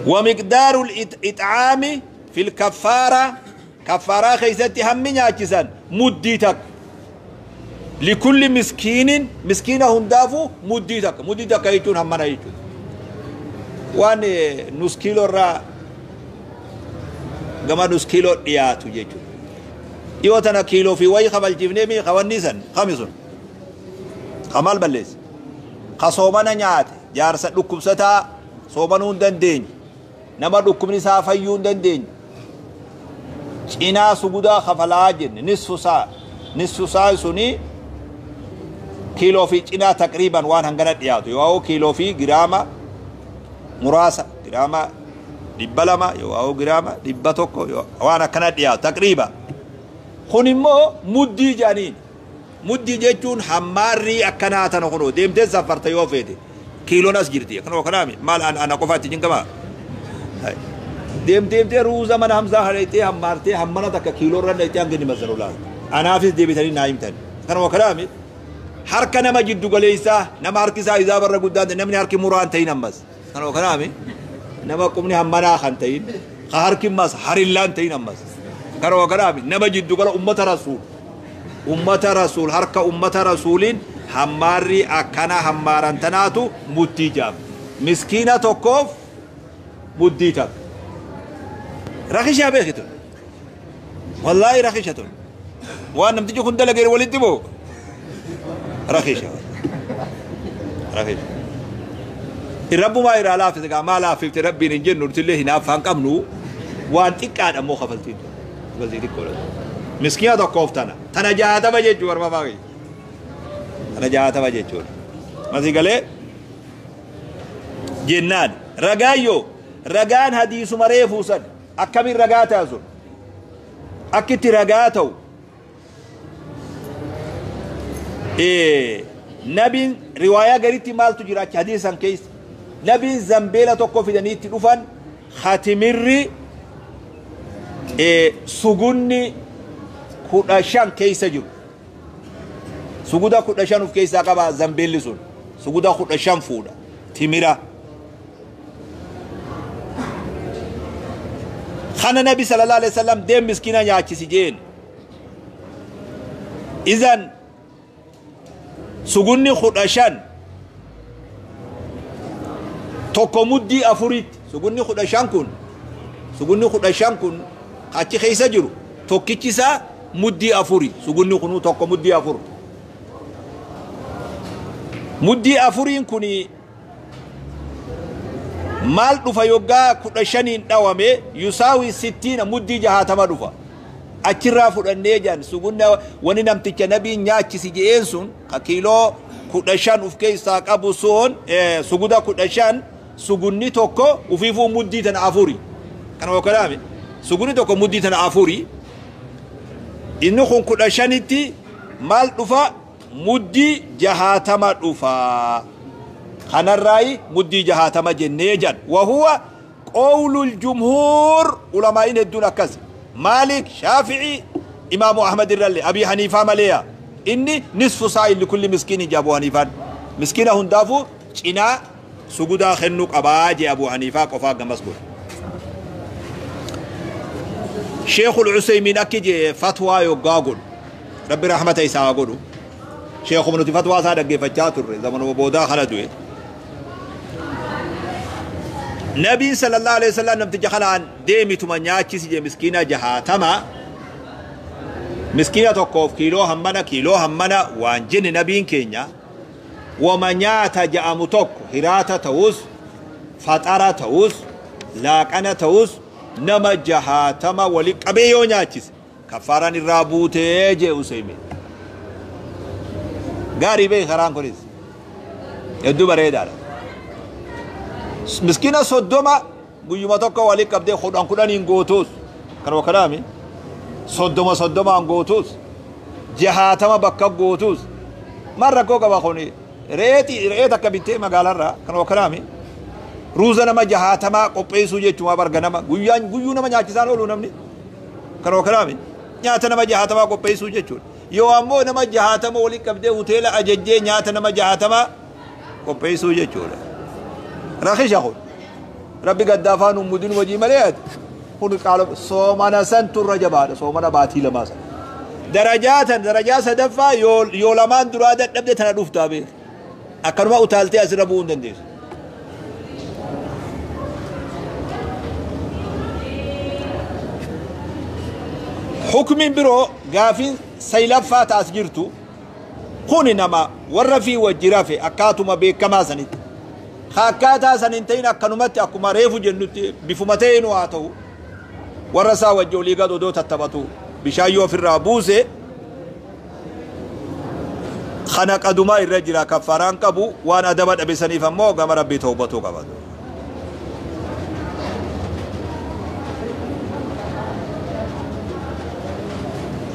ومقدار الإطعام في الكفارة كفارة خيستي هم نياچسان مدي تك لكل مسكين مسكينة هندافو مدي تك مدي تك يجون هم يجون وان نص كيلو را Gama nus kiiloo dhiyaatu jechuudha. Dhiyoo tana kiiloo fi wayii kabalchiifnee mi kawanni san kami sun ka maal balleesse ka soomana nyaate jaarsa dhukkubsataa soomanuu hin dandeenye nama dhukkubni isaa fayyuu hin dandeenye cinaa sugudaa kafalaa jenne nisfu saa nisfu saa suni kiiloo fi cinaa taqriiban waan hangana dhiyaatu yoo kiiloo fi giraama muraasa giraama 200 yoo giraama 100 waan akkana dhiyaatu taqriiba. Kun immoo muddii jedhaniin. Muddii jechuun hammaarrii akkanaa tana kunoo deemtee safarta yoo feete kiiloon as jirti kanuma kanaami maal ana qofaatti jinqamaa deemtee ruuza mana hamzaa hadhaytee hammaartee hammana takka kiiloo irra dhaytee hanga inni mazzanu laal anaafis deebitanii naa himtan kanuma kanaami harka nama jiddu galeessaa nama harki isaa isaa barra guddaan namni harki muraan ta'in ammas kanuma kanaami nama qubni hammanaa kan ta'in ka harki mas harillaan ta'in ammas kanuma kanaami nama jiddu gala ummata rasuul ummata rasuul harka ummata rasuuliin hammaarri akkana hammaaran tanaatu muddii jaam miskiina tokkoof muddii takka rakishaa beekitu wallaahi rakisha tun waan namtichi kun dalageen walitti moo rakisha rakisha rabbumaa irraa laaffise gaa maa laaffifte rabbiin hin jennu nutillee hinaaffaan qabnu waan xiqqaadha immoo kafaltiin kafaltii xiqqoodha miskiina tokkoof tana tana 60 jechuu barbaafaa kiyya tana 60 jechuudha masii galee jennaan ragaayyoo ragaan hadiisuma reefuu san akkamiin ragaa ta'a sun akkitti ragaa ta'u nabiin riwaayaa garitti maaltu jira achi hadiisan keessa nabiin zambeela tokko fidanii itti dhufan hatimirri sugunni 15 keessa jiru suguda 15 of keessaa qaba zambeelli sun suguda 15 fuudha timira kana nabi sallallahu alaihi wasallam deem miskiina nyaachisi jeen izan sugunni 15 tokko muddii afuritti sugunni 15 kun sugunni 15 kun achi keessa jiru tokkichi isaa muddii afuri sugunni kunuu tokko muddii afur muddii afuriin kuni maal dhufa yoggaa 15 dhawame yusaawi 60 muddii 60 dhufa achirraa fudhannee jan sugunna wani namticha nabiin nyaachisi je'een sun ka kiiloo 15 uf keessaa qabu sun suguda 15 sugunni tokko ufiifuu muddii tana afuri kana wakalaame sugunni tokko muddii tana afuri inni kun 15tti maal dhufa muddii 60 dhufa kanarraayi muddii 60 jennee jan wahuwa qawlul jumhuur ulamaa'iin hedduun akkas Maalik Shaafi'i Imaamu Ahmad irrallee Abii Haniifaa maleeya inni nisfu saa'in likulli miskiini jee Abuu Haniifaan miskiina hundaafuu cinaa sugudaa kennuu qabaa jee Abuu Haniifaa qofaa gamas godhe Sheekul Useymiin akki jee fatwaa yoggaa godhu Rabbi rahmata isaa haa godhu Sheekuma nuti fatwaa isaa dhaggeeffachaa turre zamanuma boodaa kana du'e Nabiin sallallahu alaihi wasallam namticha kanaan deemituma nyaachisi jee miskiina 60 miskiina tokkoof kiiloo hammana waan jenne nabiin keenya wama nyaata ja'amu tokko hiraata ta'us faxara ta'us laaqana ta'us nama 60 wali qabee yoo nyaachise kaffaaraan irraa buutee jee Useymiin gaarii beeki karaan kunis hedduu bareedaadha miskiina 30 guyyuma tokko wali qabdee 10 10 gootuus kanuma kanaami 30 30 gootuus 60 bakka gootuus maal rakkoo qaba kuni re'ee takka bittee magaalarraa kanuma kanaami ruuza nama 60 qopheessuu jechuun barga nama guyyuu nama nyaachisaan oolu namni kanuma kanaami nyaata nama 60 qopheessuu jechuudha yoo ammoo nama 60 wali qabdee hoteela ajajjee nyaata nama 60 qopheessuu jechuudha rakisha kun rabbi gaddaafaan ummudin wajii malee ati kun qaala soomana santu irra jabaadha soomana baatii lamaa sana darajaa tan darajaa sadaffaa yoo lamaan duraa dadhabde tana dhuftaa beek akkanuma utaaltee asirra bu'uu hin dandeessu. Hukmiin biroo gaafiin saylaffaa taas jirtu kuni nama warra fi wajji rafe akkaatuma beekamaa sanitti. Akkaataa san hin ta'in akkanumatti akkuma reefu jennutti bifuma ta'een haa ta'u warra isaa wajji olii gad odoo tattaphatu bishaan yoo ofirraa buuse kana qadumaa irra jira kaffaaraan qabu waan adaba dhabe saniif ammoo gama rabbii tawbatuu qaba.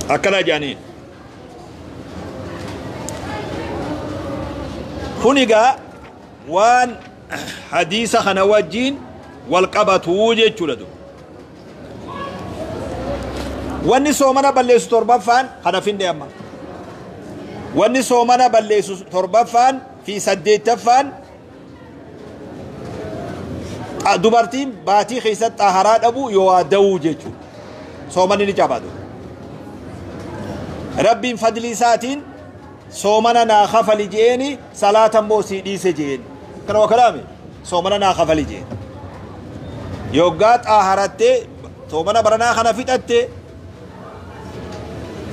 Akkana jedhaniin. Kun egaa waan hadiisa kana wajjiin wal qabatuu jechuudha duuba. Wanni soomana balleessu torbaffaan kana finne amma. Wanni soomana balleessu torbaffaan fi saddeettaffaan dubartiin baatii keessatti xaharaa dhabuu yoo waa da'uu jechuudha. Soomanni ni cabatu. Rabbiin fadlii isaatiin soomana naa kafali je'eeni salaata immoo sii dhiise je'een. Kana waa kalaame soomana naa kafali je'een. Yoggaa xaaharattee soomana baranaa kana fixatte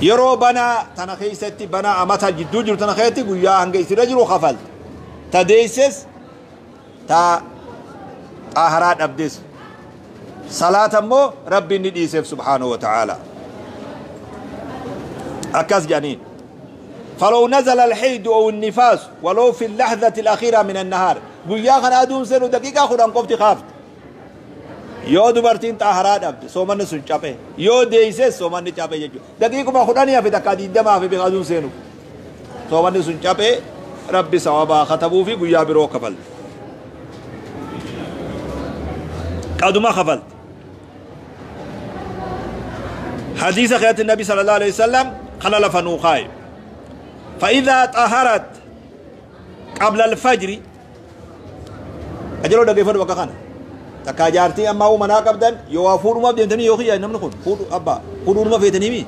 yeroo banaa tana keessatti banaa amata jidduu jiru tana keessatti guyyaa hanga isirra jiru kafalte. Ta deesses ta xaaharaa dhabdes. Salaata immoo rabbiin ni dhiiseef subhaanahu wa ta'aala. أكاس جانين. فلو نزل الحيد أو النفاس ولو في اللحظة الأخيرة من النهار قل خنا أدون سنو دقيقة خدان قفتي خافت يو دبرتين طهرات أبد سومن سن چاپه يو ديسه سومن چاپه يجو دقيقة ما خداني في دقا دي ما في بغادون سنو سومن سن چاپه ربي ثوابا ختبو في قيا برو كفل قدما خفلت. حديث خيات النبي صلى الله عليه وسلم خلل فنوخاي فإذا طهرت قبل الفجر أجلو دقيفة وكخانا تكاجارتي أما هو منا قبدن يوافور ما بدنتني يوخي نمن خون فود أبا فود ما فيتني مي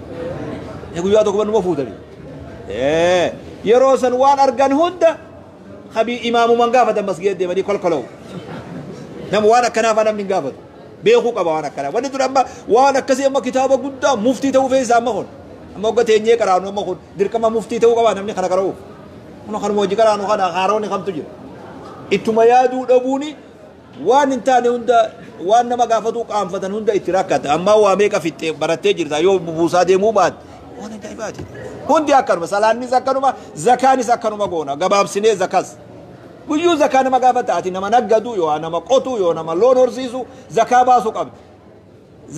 يقول يا دوكبن ما فوتني إيه يروسن وان أرجان هند خبي إمام من قافة مسجد دي بدي كل كلو نم وانا كنافة نم من قافة beekuu qaba waan akkanaa. Wanni tun amma waan akkasii amma kitaaba guddaa muftii ta'uu fe'isaa amma kun. Amma hogga teenyee qaraanu amma kun dirqama muftii ta'uu qaba namni kana qara'uuf. Kun kanuma hojii qaraanu kana haaroonni kamtu jira. Ittuma yaaduu dhabuuni waan hin taane hunda waan nama gaafatuu qaanfatan hunda itti rakkata. Amma waa meeqa fixxee barattee jirta yoo bubuusaa deemuu baatte waan ajaa'ibaati. Hundi akkanuma salaannis akkanuma zakaanis akkanuma goona gabaabsinee zakas. Guyyuu zakaa nama gaafata ati nama naggadu yoo nama qotu yoo nama loon horsiisu zakaa baasuu qabdi.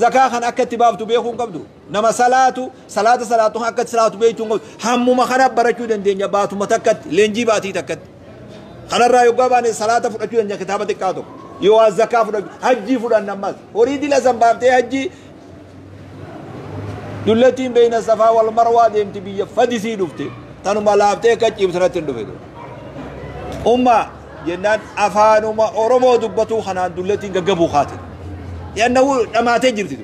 Zakaa kan akka itti baaftu beekuu hin qabdu. Nama salaatu salaata salaatu kan akka itti salaatu beekuu hin qabdu. Hammuma kana barachuu dandeenya baatuma takkatti leenjii baatii takkatti. Kanarraa yoggaa baane salaata fudhachuu dandeenya kitaaba xiqqaa tokko. Yoo zakaa fudhachuu hajjii fudhanna ammas. Horii dila san baaftee hajjii dullattiin beeyna safaa wal marwaa deemti biyya fadisii dhufte. Tanuma laaftee akka ciibsanatti hin dhufe. Umma jennaan afaanuma Oromoo dubbatuu kanaan dullattiin gaggabuu kaate. Yannahu dhamaatee jirti.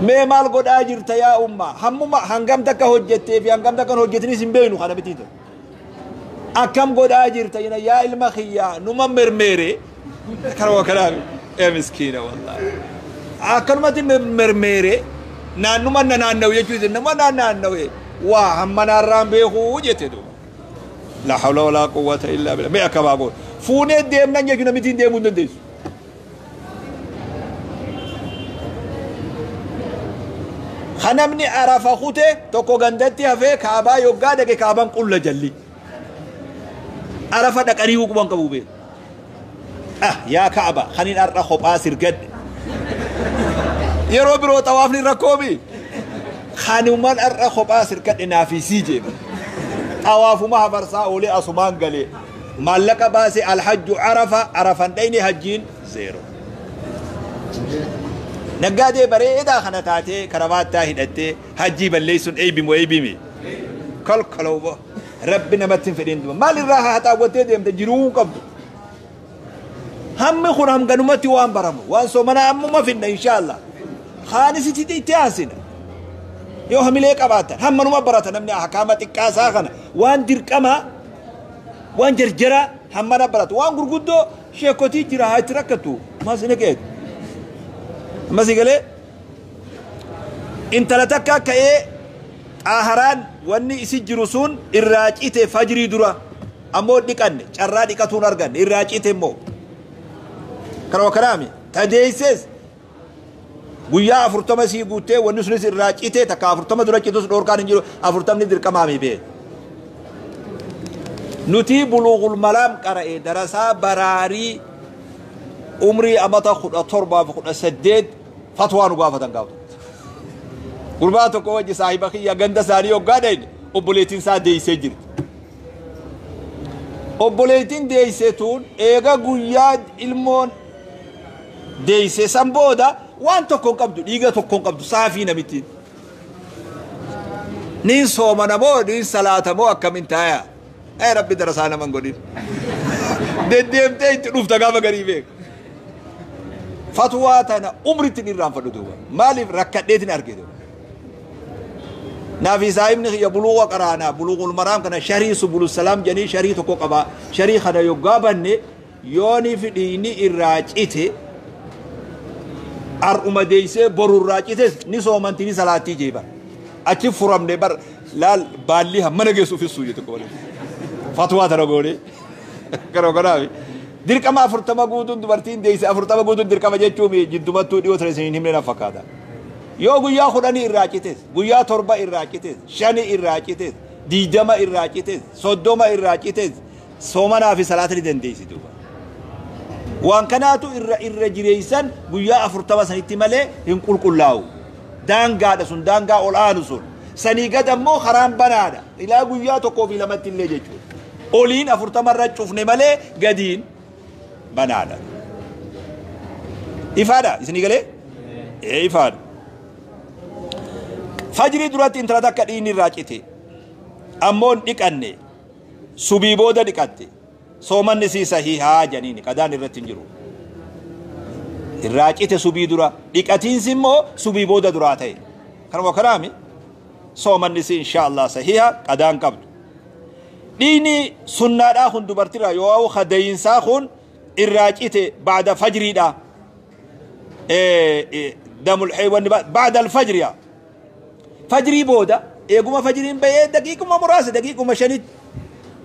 Mee maal godhaa jirta yaa umma hammuma hangam takka hojjettee fi hangam takka hojjetinis hin beeknu kana miti. Akkam godhaa jirta yaa ilma kiyyaa numa mermeere. Karoo kanaa ee miskiina wallaahi. Akkanumatti mermeere naannuma naanna'u jechuudha nama naanna'u waa hamma naarraan beekuu jette duuba. لا حول ولا قوة إلا بالله. ما أكبر فوني ديم نجي كنا متين ديم ونديس. خنمني عرفة خوته تكو غندتي هفه كعبة يوغا دك كعبة كل جلي. عرفة دك أريوك بان كبوبي. يا كعبة خنين أرخو باسر قد. يروي برو طوافني ركوبي. خنومان أرخو باسر قد نافسي جيب. طوافما هفرسا أولي أصمان قالي مالك باسي الحج عرفة عرفة ديني هجين زيرو نقادي بري إذا خنتاتي كرفات تاهدتي هجي بليسون أي بيم وأي بيمي كل كلوبة ربنا ما تنفدين دم مال الراحة حتى وتي ديم تجرون قبل هم خرام قنومتي وان برمو وان سومنا أمو ما فينا إن شاء الله خانسي تدي تاسنا yoo hamilee qabaatan hammanuma baratan namni ahkaama xiqqaa isaa kana waan dirqamaa waan jarjaraa hammana baratu waan gurguddoo sheekotii jira haa itti rakkattu maas ni qeetu ammas galee Intala takka ka'ee xaaharaan wanni isi jiru sun irraa cite fajrii dura, ammoo dhiqanne, carraa dhiqatuun arganne, irraa cite immoo kanuma kanaami. Tadeeyses guyyaa 40 sii guuttee wanni sunis irraa cite, takka 40 dura citus dhoorkaan hin jiru, 40ni dirqamaami bee. Nuti Buluugul Maraam qara'e darasaa baraarii umrii amata 17 fi 18 fatwaa nu gaafatan. Gaafatan gurbaa tokko wajji saahiba kiyya ganda isaanii hoggaa dhayne, obboleettiin isaa deeysee jirti. Obboleettiin deeysee tun eega guyyaa ilmoon deeyse san booda waan tokko hin qabdu, dhiiga tokko hin qabdu, saafii namittiin. Niin soomana moo niin salaata moo akkamin taaya? Ee Rabbi, darasaa naman godhin. Deddeemtee itti dhufta gaafa garii beeka. Fatwaa tana umritti hin irraanfadhu duuba. Maaliif? Rakkadheetin arge duuba. Naafi saahibni kiyya Buluuqa qaraanaa, Buluuqul Maraam kana sharii Subulu Salaam jedhanii sharii tokko qaba. Sharii kana yoggaa banne, yoonii fi dhiigni irraa cite, har'uma deeysee boru irraa cites ni soomanti, ni salaattii jee bar. Achi furamne bar, laal baalli hammana geessu ufissuu jette tokko malee. Fatwaa tana goone. Kana kanaafi. Dirqama 40 guutuun, dubartiin deeyse 40 guutuun dirqama jechuun jiddumattuu dhiyoo tana isin hin himne na fakkaata. Yoo guyyaa 10 irraa cites, guyyaa 7 irraa cites, 5 irraa cites, 20 irraa cites, 30 irraa cites, soomanaa fi salaata ni dandeessi duuba. Waan kanaatu irra irra jireessan guyyaa 40 sanitti malee hin qulqullaa'u. Daangaadha sun, daangaa ol aanu sun. Sanii gad ammoo karaan banaadha. Ilaa guyyaa 1 fi 2tti illee jechuudha. Oliin 40 irra cufne malee gadiin banaadha. Ifaadha isinii galee? Ee, ifaadha. Fajrii duratti intala takka dhiigni irraa cite. Ammoo hin dhiqanne. Subii booda dhiqatte. Soomanni sii sahihaa janiini, qadaan irratti hin jiru. Irraa cite subii dura, dhiqatiinsi immoo subii booda duraa ta'e. Kanuma kanaami soomanni sii insha Allah sahiha, qadaan qabdu. Dhiigni sunnaadhaa kun dubartirraa yoo hadayiinsaa kun irraa cite ba'da fajriidha. Damul wanni ba'da alfajriya. Fajrii booda, eeguma fajriin bahee daqiiquma muraasa, daqiiquma 5tti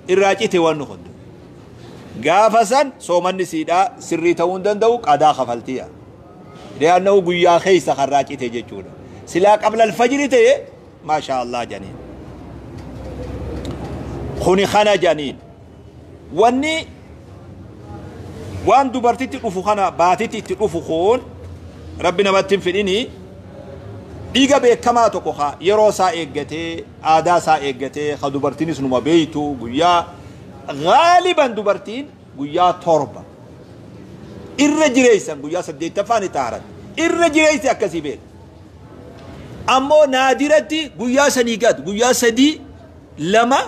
irraa cite wanni kun. Gaafa san soomanni siidhaa sirrii ta'uu hin danda'u, qadaa kafaltiya. Li'annahu guyyaa keessa karraa cite jechuudha. Silaa qabla alfajri ta'e maasha Allah janiin. Kuni kana janiin. Wanni waan dubartitti dhufu kana baatitti itti dhufu kun, Rabbi namatti hin fidhini, dhiiga beekamaa tokko ka yeroo isaa eeggatee, aadaa isaa eeggatee, ka dubartiinis numa beeytu, guyyaa gaaliban dubartiin guyyaa 7, irra jireessan guyyaa saddeettaffaa ni xaaran, irra jireessi akkasii beeka. Ammoo naadiratti guyyaa sanii gad guyyaa 3, 2,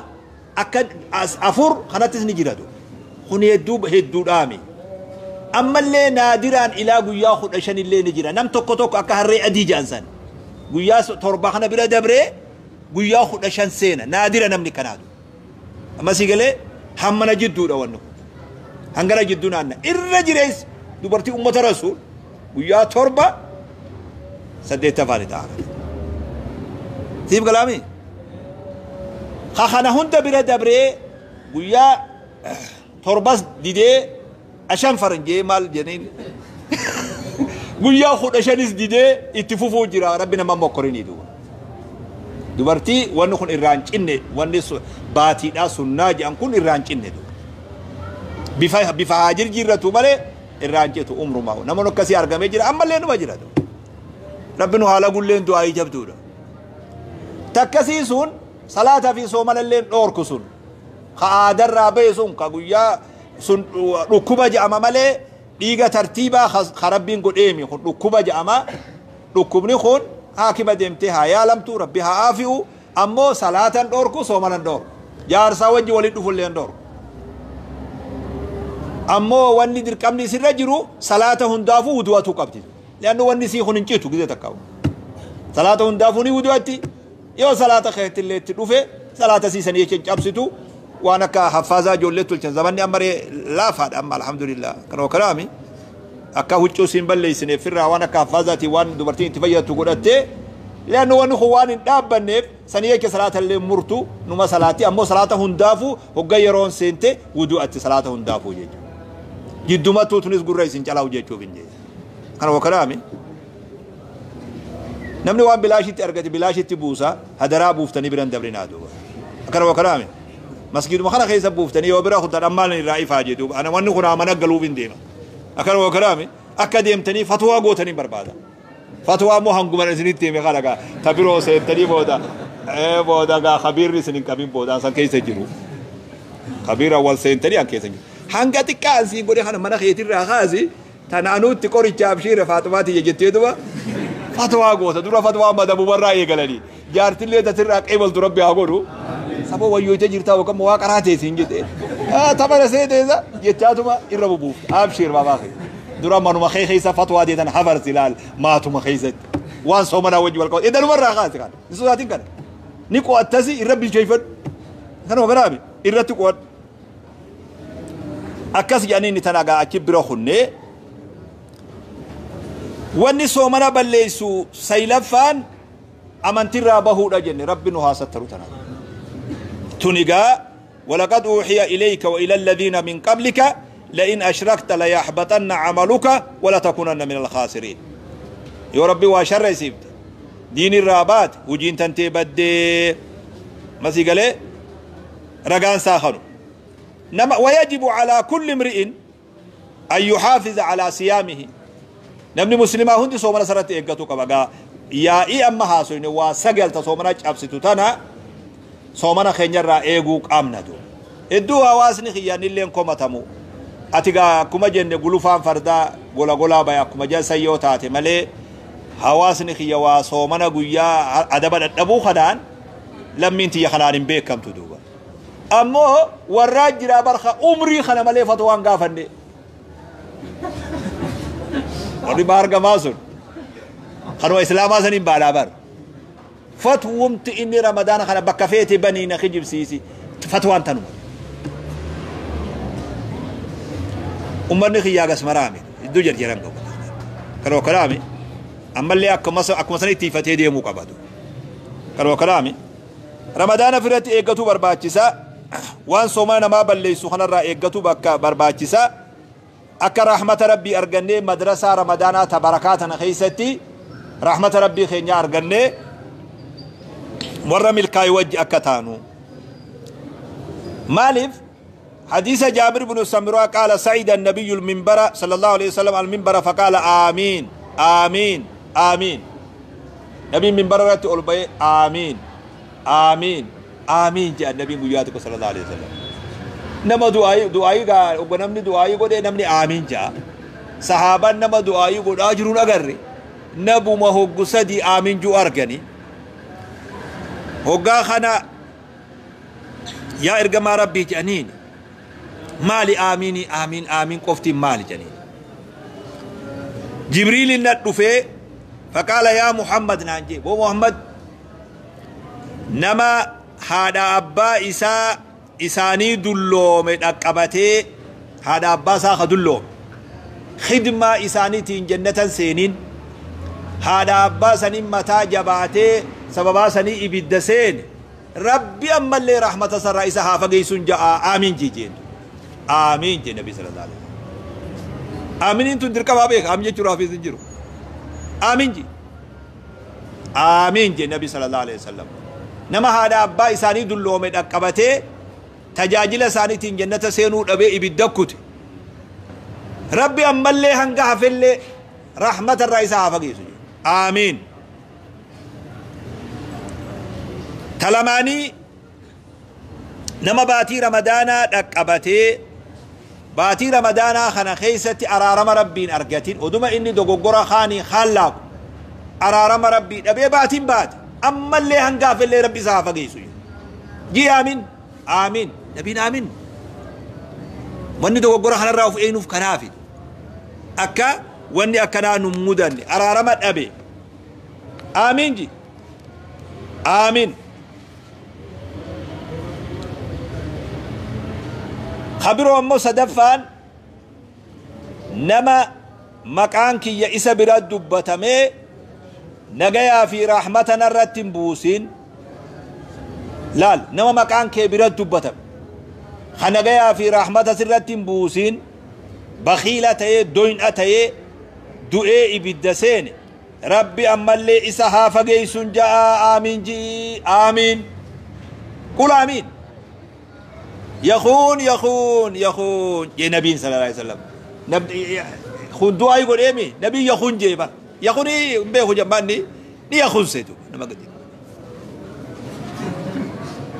akka 4 kanattis ni jiratu. Kun hedduu hedduudhaami. Ammallee naadiraan ilaa guyyaa 15 illee ni jira. Nam tokko tokko akka harree adii jedhan san guyyaa 7 kana bira dabree guyyaa 15 seena, naadira namni kanaatu. Amma si galee? Hammana jidduudha wanni kun. Hangana jidduu naanna. Irra jireessi dubartii ummata Rasuul guyyaa 7, saddeettaffaa ni ta'a. Siif galaami? Ka kana hunda bira dabree guyyaa 7s didee ashan faranjee maal jedhaniin, guyyaa 15s didee itti fufuu jira, Rabbi nama mokkorinii duuba. Dubartii wanni kun irraa hin cinne, wanni baatiidhaa sunnaa jedhan kun irraa hin cinne duuba. Bifa bifa haa jirjiirratu malee irraa hin citu umrumaa. Namoonni akkasii argamee jira, ammallee numa jira. Rabbi nu haala gulleen du'aayii jabduudha. Takkasii sun salaataa fi soomanallee dhoorku sun, ka aadarraa bahe sun, ka guyyaa sun dhukkuba jedhama malee dhiiga tartiibaa ka Rabbiin godheemi kun dhukkuba jedhama. Dhukkubni kun haakima deemtee haa yaalamtu, Rabbi haa aafi'u. Ammoo salaatan dhoorku, soomanan dhoorku, jaarsaa wajji waliin dhufullee hin dhoorku. Ammoo wanni dirqamni isirra jiru salaata hundaafuu wudu'atuu qabdi. Li'annu wanni isii kun hin citu gizee takka. Salaata hundaafuu ni wudu'atti. Yoo salaata keetti illee itti dhufe salaata siisanii jecha hin cabsitu. Waan akka haffaazaa ijoollee tolchan zamanni amma ree laafaadha amma, alhamdulillah. Kanuma kanaami akka huccuu siin balleessineef firraa waan akka haffaazaatiin waan dubartiin itti fayyadatu godhattee Leannu wanni kun waan hin dhaabbanneef sanii jecha salaata illee murtu numa salaati ammoo salaata hundaafuu hogga yeroon seente wudu'atti salaata hundaafuu jechuudha. Jiddumattuu tunis gurra isin calaa'u jechuuf hin jechuudha. Kana wakkanaami. Namni waan bilaashitti argate bilaashitti buusa hadaraa buuftanii biran dabrinaa duuba. Akkana wakkanaami. Masgiiduma kana keessa buuftanii yoo bira kutan ammaan irraa ifaa jedhu ana wanni kun amana galuuf hin deema. Akkana wakkanaami. Akka deemtanii fatwaa gootanii barbaada. Fatwaa immoo hanguma isinitti hime kana gaa ta biroo seentanii booda booda gaa kabiirri isin hin qabin booda san keessa jiru. Kabiira wal seentanii an keessa jiru. Hanga xiqqaa asiin godhe kana mana keetirraa kaasi tana anuutti qoricha abshiira Faaxumaati jettee duba fatwaa goota dura fatwaa madabumarraa eegalanii jaartillee tasirraa qeebaltu rabbi haa godhu. Saba wayyoocha jirtaa yookaan waa qaraa teessiin jedhee tapha seeteessa jechaatuma irra bubuufta abshiir baabaa kee. Dura manuma kee keessa fatwaa deetan hafarsi ilaal maatuma keessatti waan soomanaa wajji wal qabatu idanumarraa kaasi kana hin sodaatin kana ni qo'attasi irra bilcheeffadhu kanuma biraami irratti qo'adhu akkas jedhanii inni tana gaa achi bira kunnee wanni soomana balleessu saylaffaan amantirraa bahuudha jenne rabbi nu haa sattaru tana tunigaa ولقد أوحي إليك وإلى الذين من قبلك لئن أشركت ليحبطن عملك ولتكونن من الخاسرين. يا ربي وشر يسيبت دين الرابات وجين تنتي بدي مسي قال رقان ساخنو نما. ويجب على كل امرئ أن يحافظ على صيامه. نمني مسلمة هندي صومنا سرت إيقاتو كبقى يا إي أما هاسوين وسجل تصومنا أبسطو تنا صومنا خنجر إيقوك أمنا دو إدو هواسني خياني اللي انكم تمو ati gaa akkuma jenne gulufaan fardaa gola golaa baye akkuma jalsa yoo taate malee hawaasni kiyya waa soomana guyyaa adaba dadhabuu kanaan lammiin tiyya kanaan hin beekamtu duuba. Ammoo warraa jiraa barka umrii kana malee fatwaan gaafanne. Warri baargamaa sun kanuma islaamaa saniin baalaa bar. Fatwumti inni ramadaana kana bakka feete banii na kijibsiisi fatwaan tanuma. Ummanni kiyyaa gas maraame iddoo jarjaran qabu. Kanuma kalaame ammallee akkuma sana itti ifatee deemuu qabatu. Kanuma kalaame ramadaana firatti eeggatu barbaachisa. Waan soomana namaa balleessu kanarraa eeggatu bakka barbaachisa. Akka rahmata rabbii argannee madrasaa ramadaanaa tabarakaa tana keessatti rahmata rabbii keenya argannee warra milkaa'e wajji akka taanu. Maaliif? حديث جابر بن سمرة قال سعيد النبي المنبر صلى الله عليه وسلم المنبر فقال آمين آمين آمين. نبي منبر رأت أولبي آمين آمين آمين جاء النبي مجاتك صلى الله عليه وسلم. نما دعائي دعائي قال وبنمني دعائي قد نمني آمين جاء. صحابة نما دعائي قد أجرون أجري. نبو ما هو قصدي آمين جو أرجني. هو خنا يا إرجما ربي جانين. مالي آميني آمين آمين قفتي مالي جنين. جبريل النطفة فقال يا محمد نانجي بو محمد نما هذا أبا إسا إساني دلوم أقبتي هذا أبا ساخ دلوم خدمة إساني تين جنة سينين هذا أبا سنين متى جباتي سببا سني إبدسين ربي أما اللي رحمة سر إسا هافقيسون جاء آمين جيجين آمين جي نبي صلى الله عليه وسلم. آمين انتو دركا بابيك آمين جي چرافي زنجرو آمين جي آمين جي نبي صلى الله عليه وسلم. نما هذا أبا إساني دلومي دقبتي تجاجل ساني تين جنة سينو دبي إبدكوت ربي أما اللي هنگا في اللي رحمة الرئيس هافقيسو آمين. تلماني نما باتي رمضانا دقبتي باتي رمضانا خنا خيستي أرارم ربين أرجتين ودما إني دوغورا خاني خلاق أرارم ربي أبي باتين بات أما اللي هنقاف اللي ربي سافقيسو جي آمين آمين نبين آمين واني دوغورا خنا راوف إينوف كنافي أكا واني أكنا نمودن أرارم أبي آمين جي آمين. خبروا أمو صدفان نما مكان كي يئس براد دبتمي Nagayaa fi rahmata narratti hin buusin. Laal, nama maqaan kee bira dubbatame ka nagayaa fi rahmata sirratti hin buusin, bakhiila ta'ee, doyna ta'ee du'ee ibidda seene, Rabbi ammallee isa haa fageeysun ja'a. Aamiin ji'i. Aamiin, qul aamiin. Yakuun yakuun yakuun jee nabiin sallallahu alaihi wasallam. Kun du'aa godheemi nabiin yakuun jee bar yakuni hin beeku jammaanni ni yakunse duuba nama gadi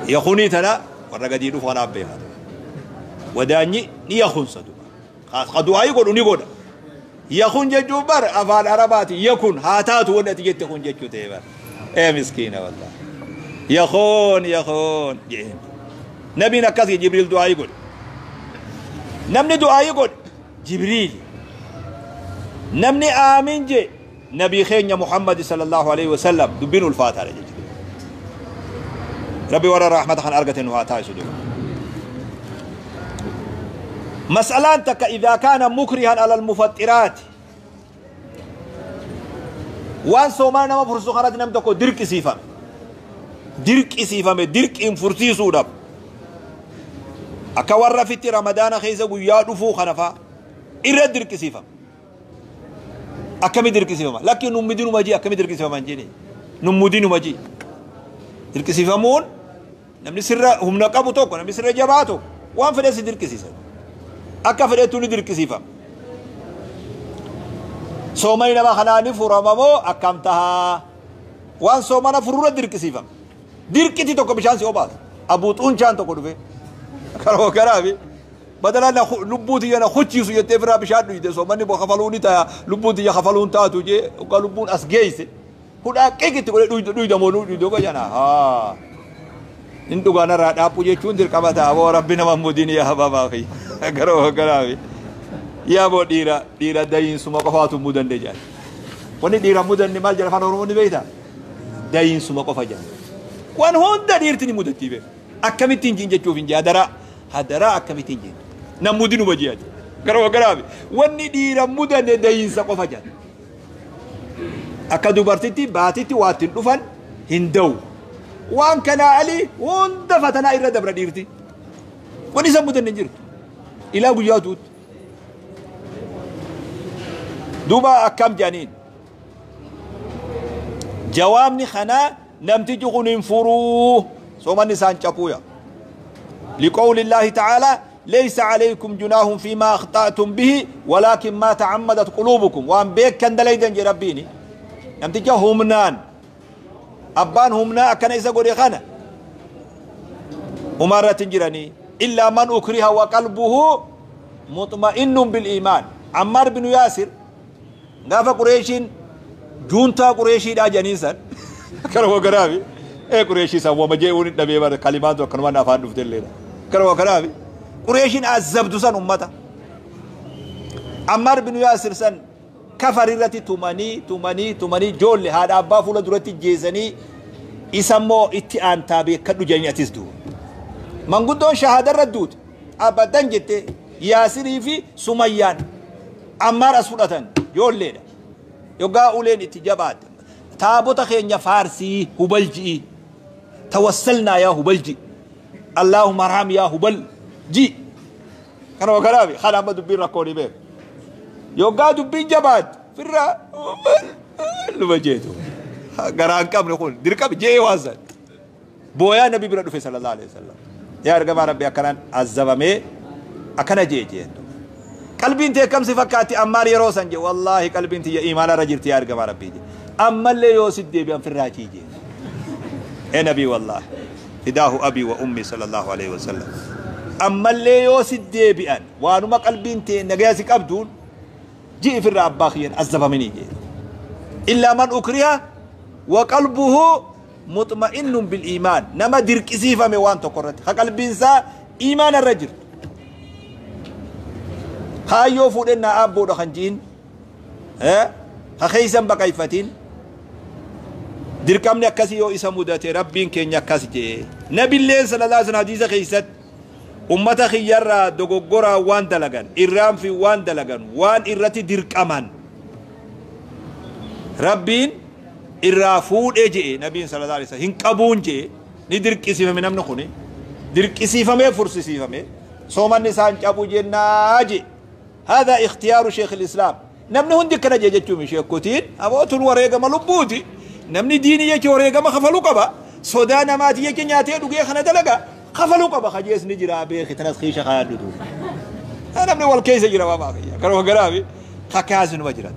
yakunii tana warra gadii dhufu kanaaf beekaa. Wadaanyi ni yakunsa duuba ka du'aa godhu ni godha. Yakun jechuun bar afaan Arabaati yakun haa taatu wanni ati jette kun jechuu ta'e bar. Ee miskiina, wallah, yakuun yakuun jeen nabiin. Akkas Jibriil du'aa godhe. Namni du'aa godhe Jibriil, namni aamin je nabii keenya Muhammad sallallahu alaihi wasallam. Dubbiin ulfaataadha jechuudha. Rabbi warra rahmata kan argate nu haa taasisu. Duuba mas'alaan takka, إذا كان مكرها على المفطرات, waan soomaa nama fursu kanatti nam tokko dirqisiifame, dirqisiifame, dirqiin fursiisuudhaaf, akka warra fitti Ramadaana keessa guyyaa dhufuu kana faa irra dirqisiifame. Akkami dirqisiifama? Lakki, nummidinuma ji. Akkami dirqisiifama hin jedhe. Nummudinuma ji. Dirqisiifamuun namni sirra humna qabu tokko, namni sirra jabaa tokko waan fedhe si dirqisiisa. Akka fedhetu ni dirqisiifama. Soomani nama kanaa ni furama moo akkam tahaa? Waan soomana furura dirqisiifama. Dirqiti tokko bishaan si obaasa. Abuu xuunchaan tokko dhufe karoo karaafi badala na lubbuu tiyya na huchiisu jettee firaa bishaan dhuyde, soomanni kafaluu ni taya, lubbuun tiyya kafaluun taatu jee, hoggaa lubbuun as geeyse hudhaa qiqitti godhe dhuyda moo dhuyde hogga jana haa in dhugaa narraa dhaaphuu jechuun dirqama ta'a. Boo Rabbi nama mudin yaa babaa fi garoo garaafi yaa boo, dhiira dhiira dayiinsuma qofaatu mudanne jedhan. Wanni dhiira mudanne maal jedha Afaan Oromoo ni beektaa? Dayiinsuma qofa jedhan. Waan hunda dhiirti ni mudattii beeku. Akkamittiin jiin jechuuf hin jee, hadaraa hadaraa, akkamittiin jiin nam mudinuma ji'ati garoo garaafi. Wanni dhiira mudanne dayiinsa qofa jedhan. Akka dubartitti baatitti waa ittiin dhufan hin da'u. Waan kanaa alii hunda fatanaa irra dabra dhiirti. Wanni isa mudanne hin jirtu ilaa guyyaa tuutti. Duuba akkam jedhaniin? Jawaabni kanaa namtichi kun hin furuu, soomanni isaan capuuya. لقول الله تعالى: ليس عليكم جناح فيما أخطأتم به ولكن ما تعمدت قلوبكم. waan beekan dalaydan je Rabbiini. Namticha humnaan abbaan humnaa akkana isa godhe kana umarratti hin jiranii. إلا من أكره وقلبه مطمئن بالإيمان. عمار بن ياسر gaafa Qureeshiin juuntaa Qureeshiidhaa jedhaniin san karuma kanaafi ee Qureeshii san wama je'uun hin dhabee bara kalimaan akkanumaan afaan dhufte illeedha. Karuma kanaafi Qureeshiin azabdu san ummata Ammaar bin Yaasir san kafar irratti tumanii tumanii tumanii, joolle haadha abbaa fuula duratti jeesanii, isa immoo itti aantaa beekadhu jedhanii. Atis duuba manguddoon shahaadarra duute abadan jette. Yaasirii fi Sumayyaan Ammaar as fudhatan, joolleedha. Yoggaa uleen itti jabaatte, taabota keenya faarsii Hubal ji'i, توسلنا يا هبل ji, اللهم ارحم يا هبل ji. Kanuma kanaafi kana amma dubbiin rakkoon beeku. Yoggaa dubbiin jabaatte firraa luma jeetu garaan qabne kun dirqama jee waan san booyaa nabi bira dhufe صلى الله عليه وسلم. Yaa ergamaa Rabbi, akkanaan azabamee akkana jee jeen. Qalbiin tee kam si fakkaatti Ammaar yeroo san? Jee, wallaahi qalbiin tiyya imaana irra jirti yaa ergamaa Rabbii jee. Ammallee yoo si deebi'an firraa jee. Ee nabii, wallaahi فداه أبي وأمي صلى الله عليه وسلم, ammallee yoo si deebi'an waanuma qalbiin tee nagaya si qabduun ji'i firraa abbaa kiyyan azabamanii jee. إلا من أكره وقلبه مطمئن بالإيمان. Nama dirqisiifame waan tokko irratti ka qalbiin isaa iimaana irra jirtu, kaayyoo fuudhennaa aabboodha kan ji'in, ka keeysan baqayfatin, dirqamni akkasii yoo isa mudate Rabbiin keenya akkas jee. Nabilleen صلى الله عليه hadiisa keeysatti ummata kiyyarraa dogoggoraa waan dalagan irraan fi waan dalagan waan irratti dirqaman Rabbiin Irraa fuudhee je'e nabiin sallallahu alaihi wasallam hin qabuun je'e ni dirqisiifame namni kuni dirqisiifamee fursisiifame soomanni isaan cabu jennaa je'e. Haadaa ikhtiyaaru sheekh islaam. Namni hundi akkana jee jechuun sheekotiin abootun wareegama lubbuuti. Namni diinii jecha wareegama kafaluu qaba. Sodaa namaati jecha nyaatee dhugee kana dalaga kafaluu qaba. Kajees ni jira beeki tanas kiisha kaayadhutu. Namni wal keessa jira waa baafayya. Kanuma garaafi kakaasinuma jira.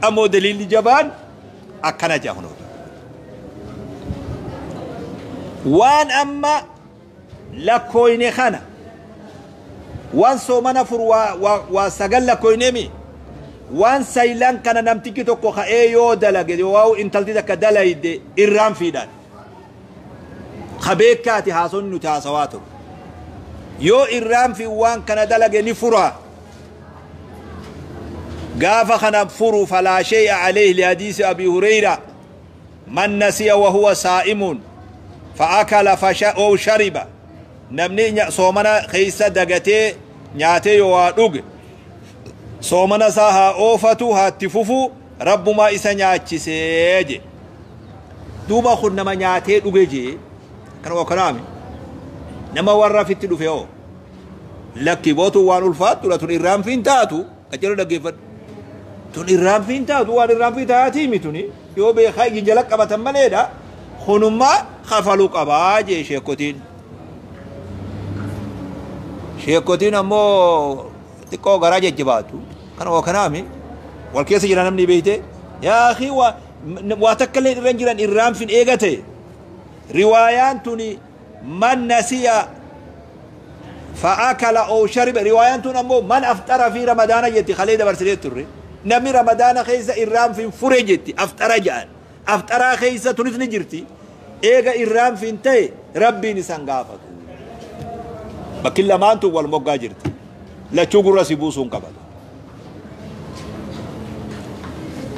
Ammoo daliilli jabaan akkana jaa kunuutu. Waan amma lakkooyne kana waan soomana fur waa sagal lakkooynemi waan saylan kana namtichi tokko ka'ee yoo dalage yoo intalti takka dalayde irraan fiidhaan. Kabeekkaati haasonni nuti haasawaa turu. Yoo irraan fi waan kana dalage ni fura. Gaafa kana furu falaa shay'a alayhi lihadiisi Abi Hurayra man nasiya wa huwa saa'imun fa'akala aw shariba. Namni soomana keessa dagatee nyaatee yoo waa dhuge soomana isaa haa oofatu haa itti fufu rabbumaa isa nyaachisee je. Duuba kun nama nyaatee dhuge je kanuma kanaami nama warra fitti dhufe hoo lakki bootu waan ulfaattu tun irraan fi hin taatu qajeeloo dhaggeeffadhu. Tun irraan fi hin taatu waan irraan fi taatii mituni yoo beekaa iji jala qabatan maleedha kunummaa kafaluu qabaa jee sheekotiin. Sheekotiin ammoo xiqqoo garaa jajjabaatu kanuma kanaami wal keessa jira namni beeyte yaa akhi waa takka illee irra jiran irraan fin eegate riwaayaan tuni man nasiya fa'akala oo shariba riwaayaan tun ammoo man aftara fi ramadaana jetti kalee dabarsinee turre namni ramadaana keessa irraan fin fure jetti aftara ja'an aftaraa keessa tunis ni jirti eega irraan fin ta'e rabbiin isan gaafatu bakki lamaan tun wal moggaa jirti. Lachuu gurra si buusuun qabatu.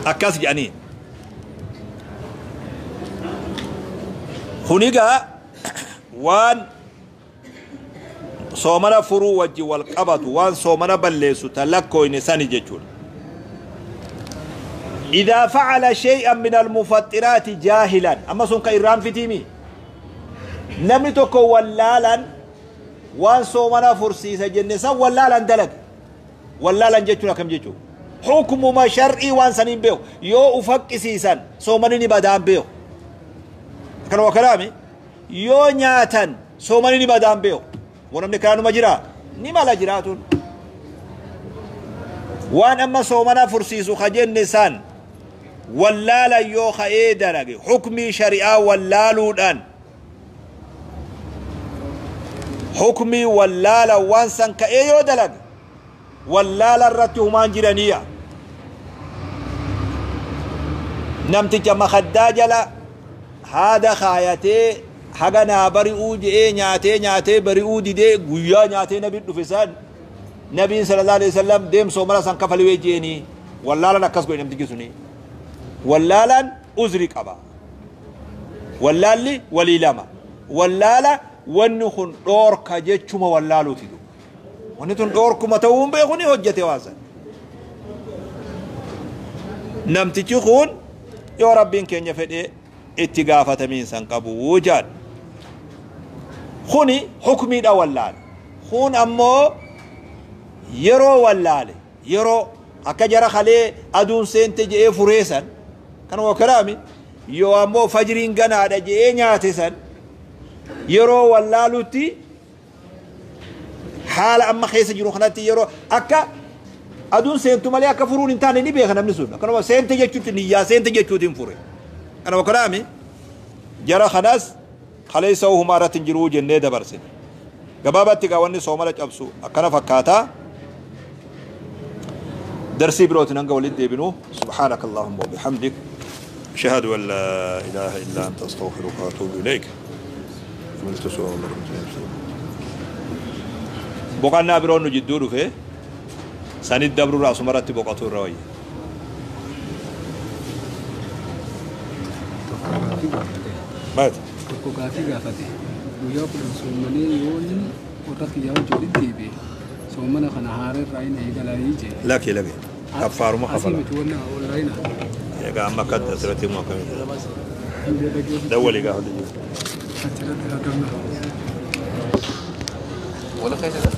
Akkas jedhanii. Kunigaa waan soomana furuu wajji wal qabatu waan soomana balleessu ta lakkooyne sani jechuudha. إذا فعل شيئا من المفطرات جاهلا أما سون كإرام في تيمي namni tokko wallaalan waan soomana fursiisa jenne san wallaalan dalage. Wallaalan jechuun akkam jechuudha? Hukumuma shar'ii waan saniin beeku yoo ufaqqisiisan soomani ni badaan beeku. Kanuma kanaami yoo nyaatan soomani ni badaan beeku. Namni kanuma jira ni mala jiraatuun. Waan amma soomana fursiisu ka jenne san wallaalan yoo ka'ee dalage hukmii shari'aa wallaaluudhaan hukmii wallaala waan san ka'ee yoo dalage wallaala irratti humaan jiraniya. Namticha makaddaa jala haada kaayatee haga naa bari'uu je'ee nyaatee nyaatee bari'uu didee guyyaa nyaatee nabiin dhufe san nabiin sallallahu alaihi wasallam deem soomana san kafaliwee je'anii wallaalan akkas godhe namtichi suni. Wallaalan uzri qaba. Wallaalli walii lama. Wallaala wanni kun dhoorka jechuma wallaaluuti. Wanni tun dhoorkuma ta'uu hin beeku ni hojjete waan san. Namtichi kun yoo rabbiin keenya fedhee itti gaafatamiinsa hin qabu jedhan. Kuni hukmiidha wallaale. Kun ammoo yeroo wallaale yeroo akka jara kalee aduun seente je'ee fureessan kanuma karaami yoo ammoo fajriin ganaadha je'ee nyaate san yeroo wallaalutti haala amma keessa jiru kanatti yeroo akka aduun seentu malee akka furuun hin taane ni beeka namni sun akkanuma seente jechuutti niyyaa seente jechuutiin fure kanuma karaami jara kanas kaleessa humaa irratti hin jiruu jennee dabarsine. Gabaabatti gaa wanni soomala cabsu akkana fakkaataa. درسي بروتنا نقول ديبنو سبحانك اللهم وبحمدك أشهد أن لا إله إلا أنت أستغفرك وأتوب إليك. بقنا برون جدور في سند دبر رأس مرت بقطور الروي. مات. لكي لكي كفار ما خفلا. Egaa amma akkatti asirratti immoo akkamitti dawwalii gaafa jiru. Wala keessa.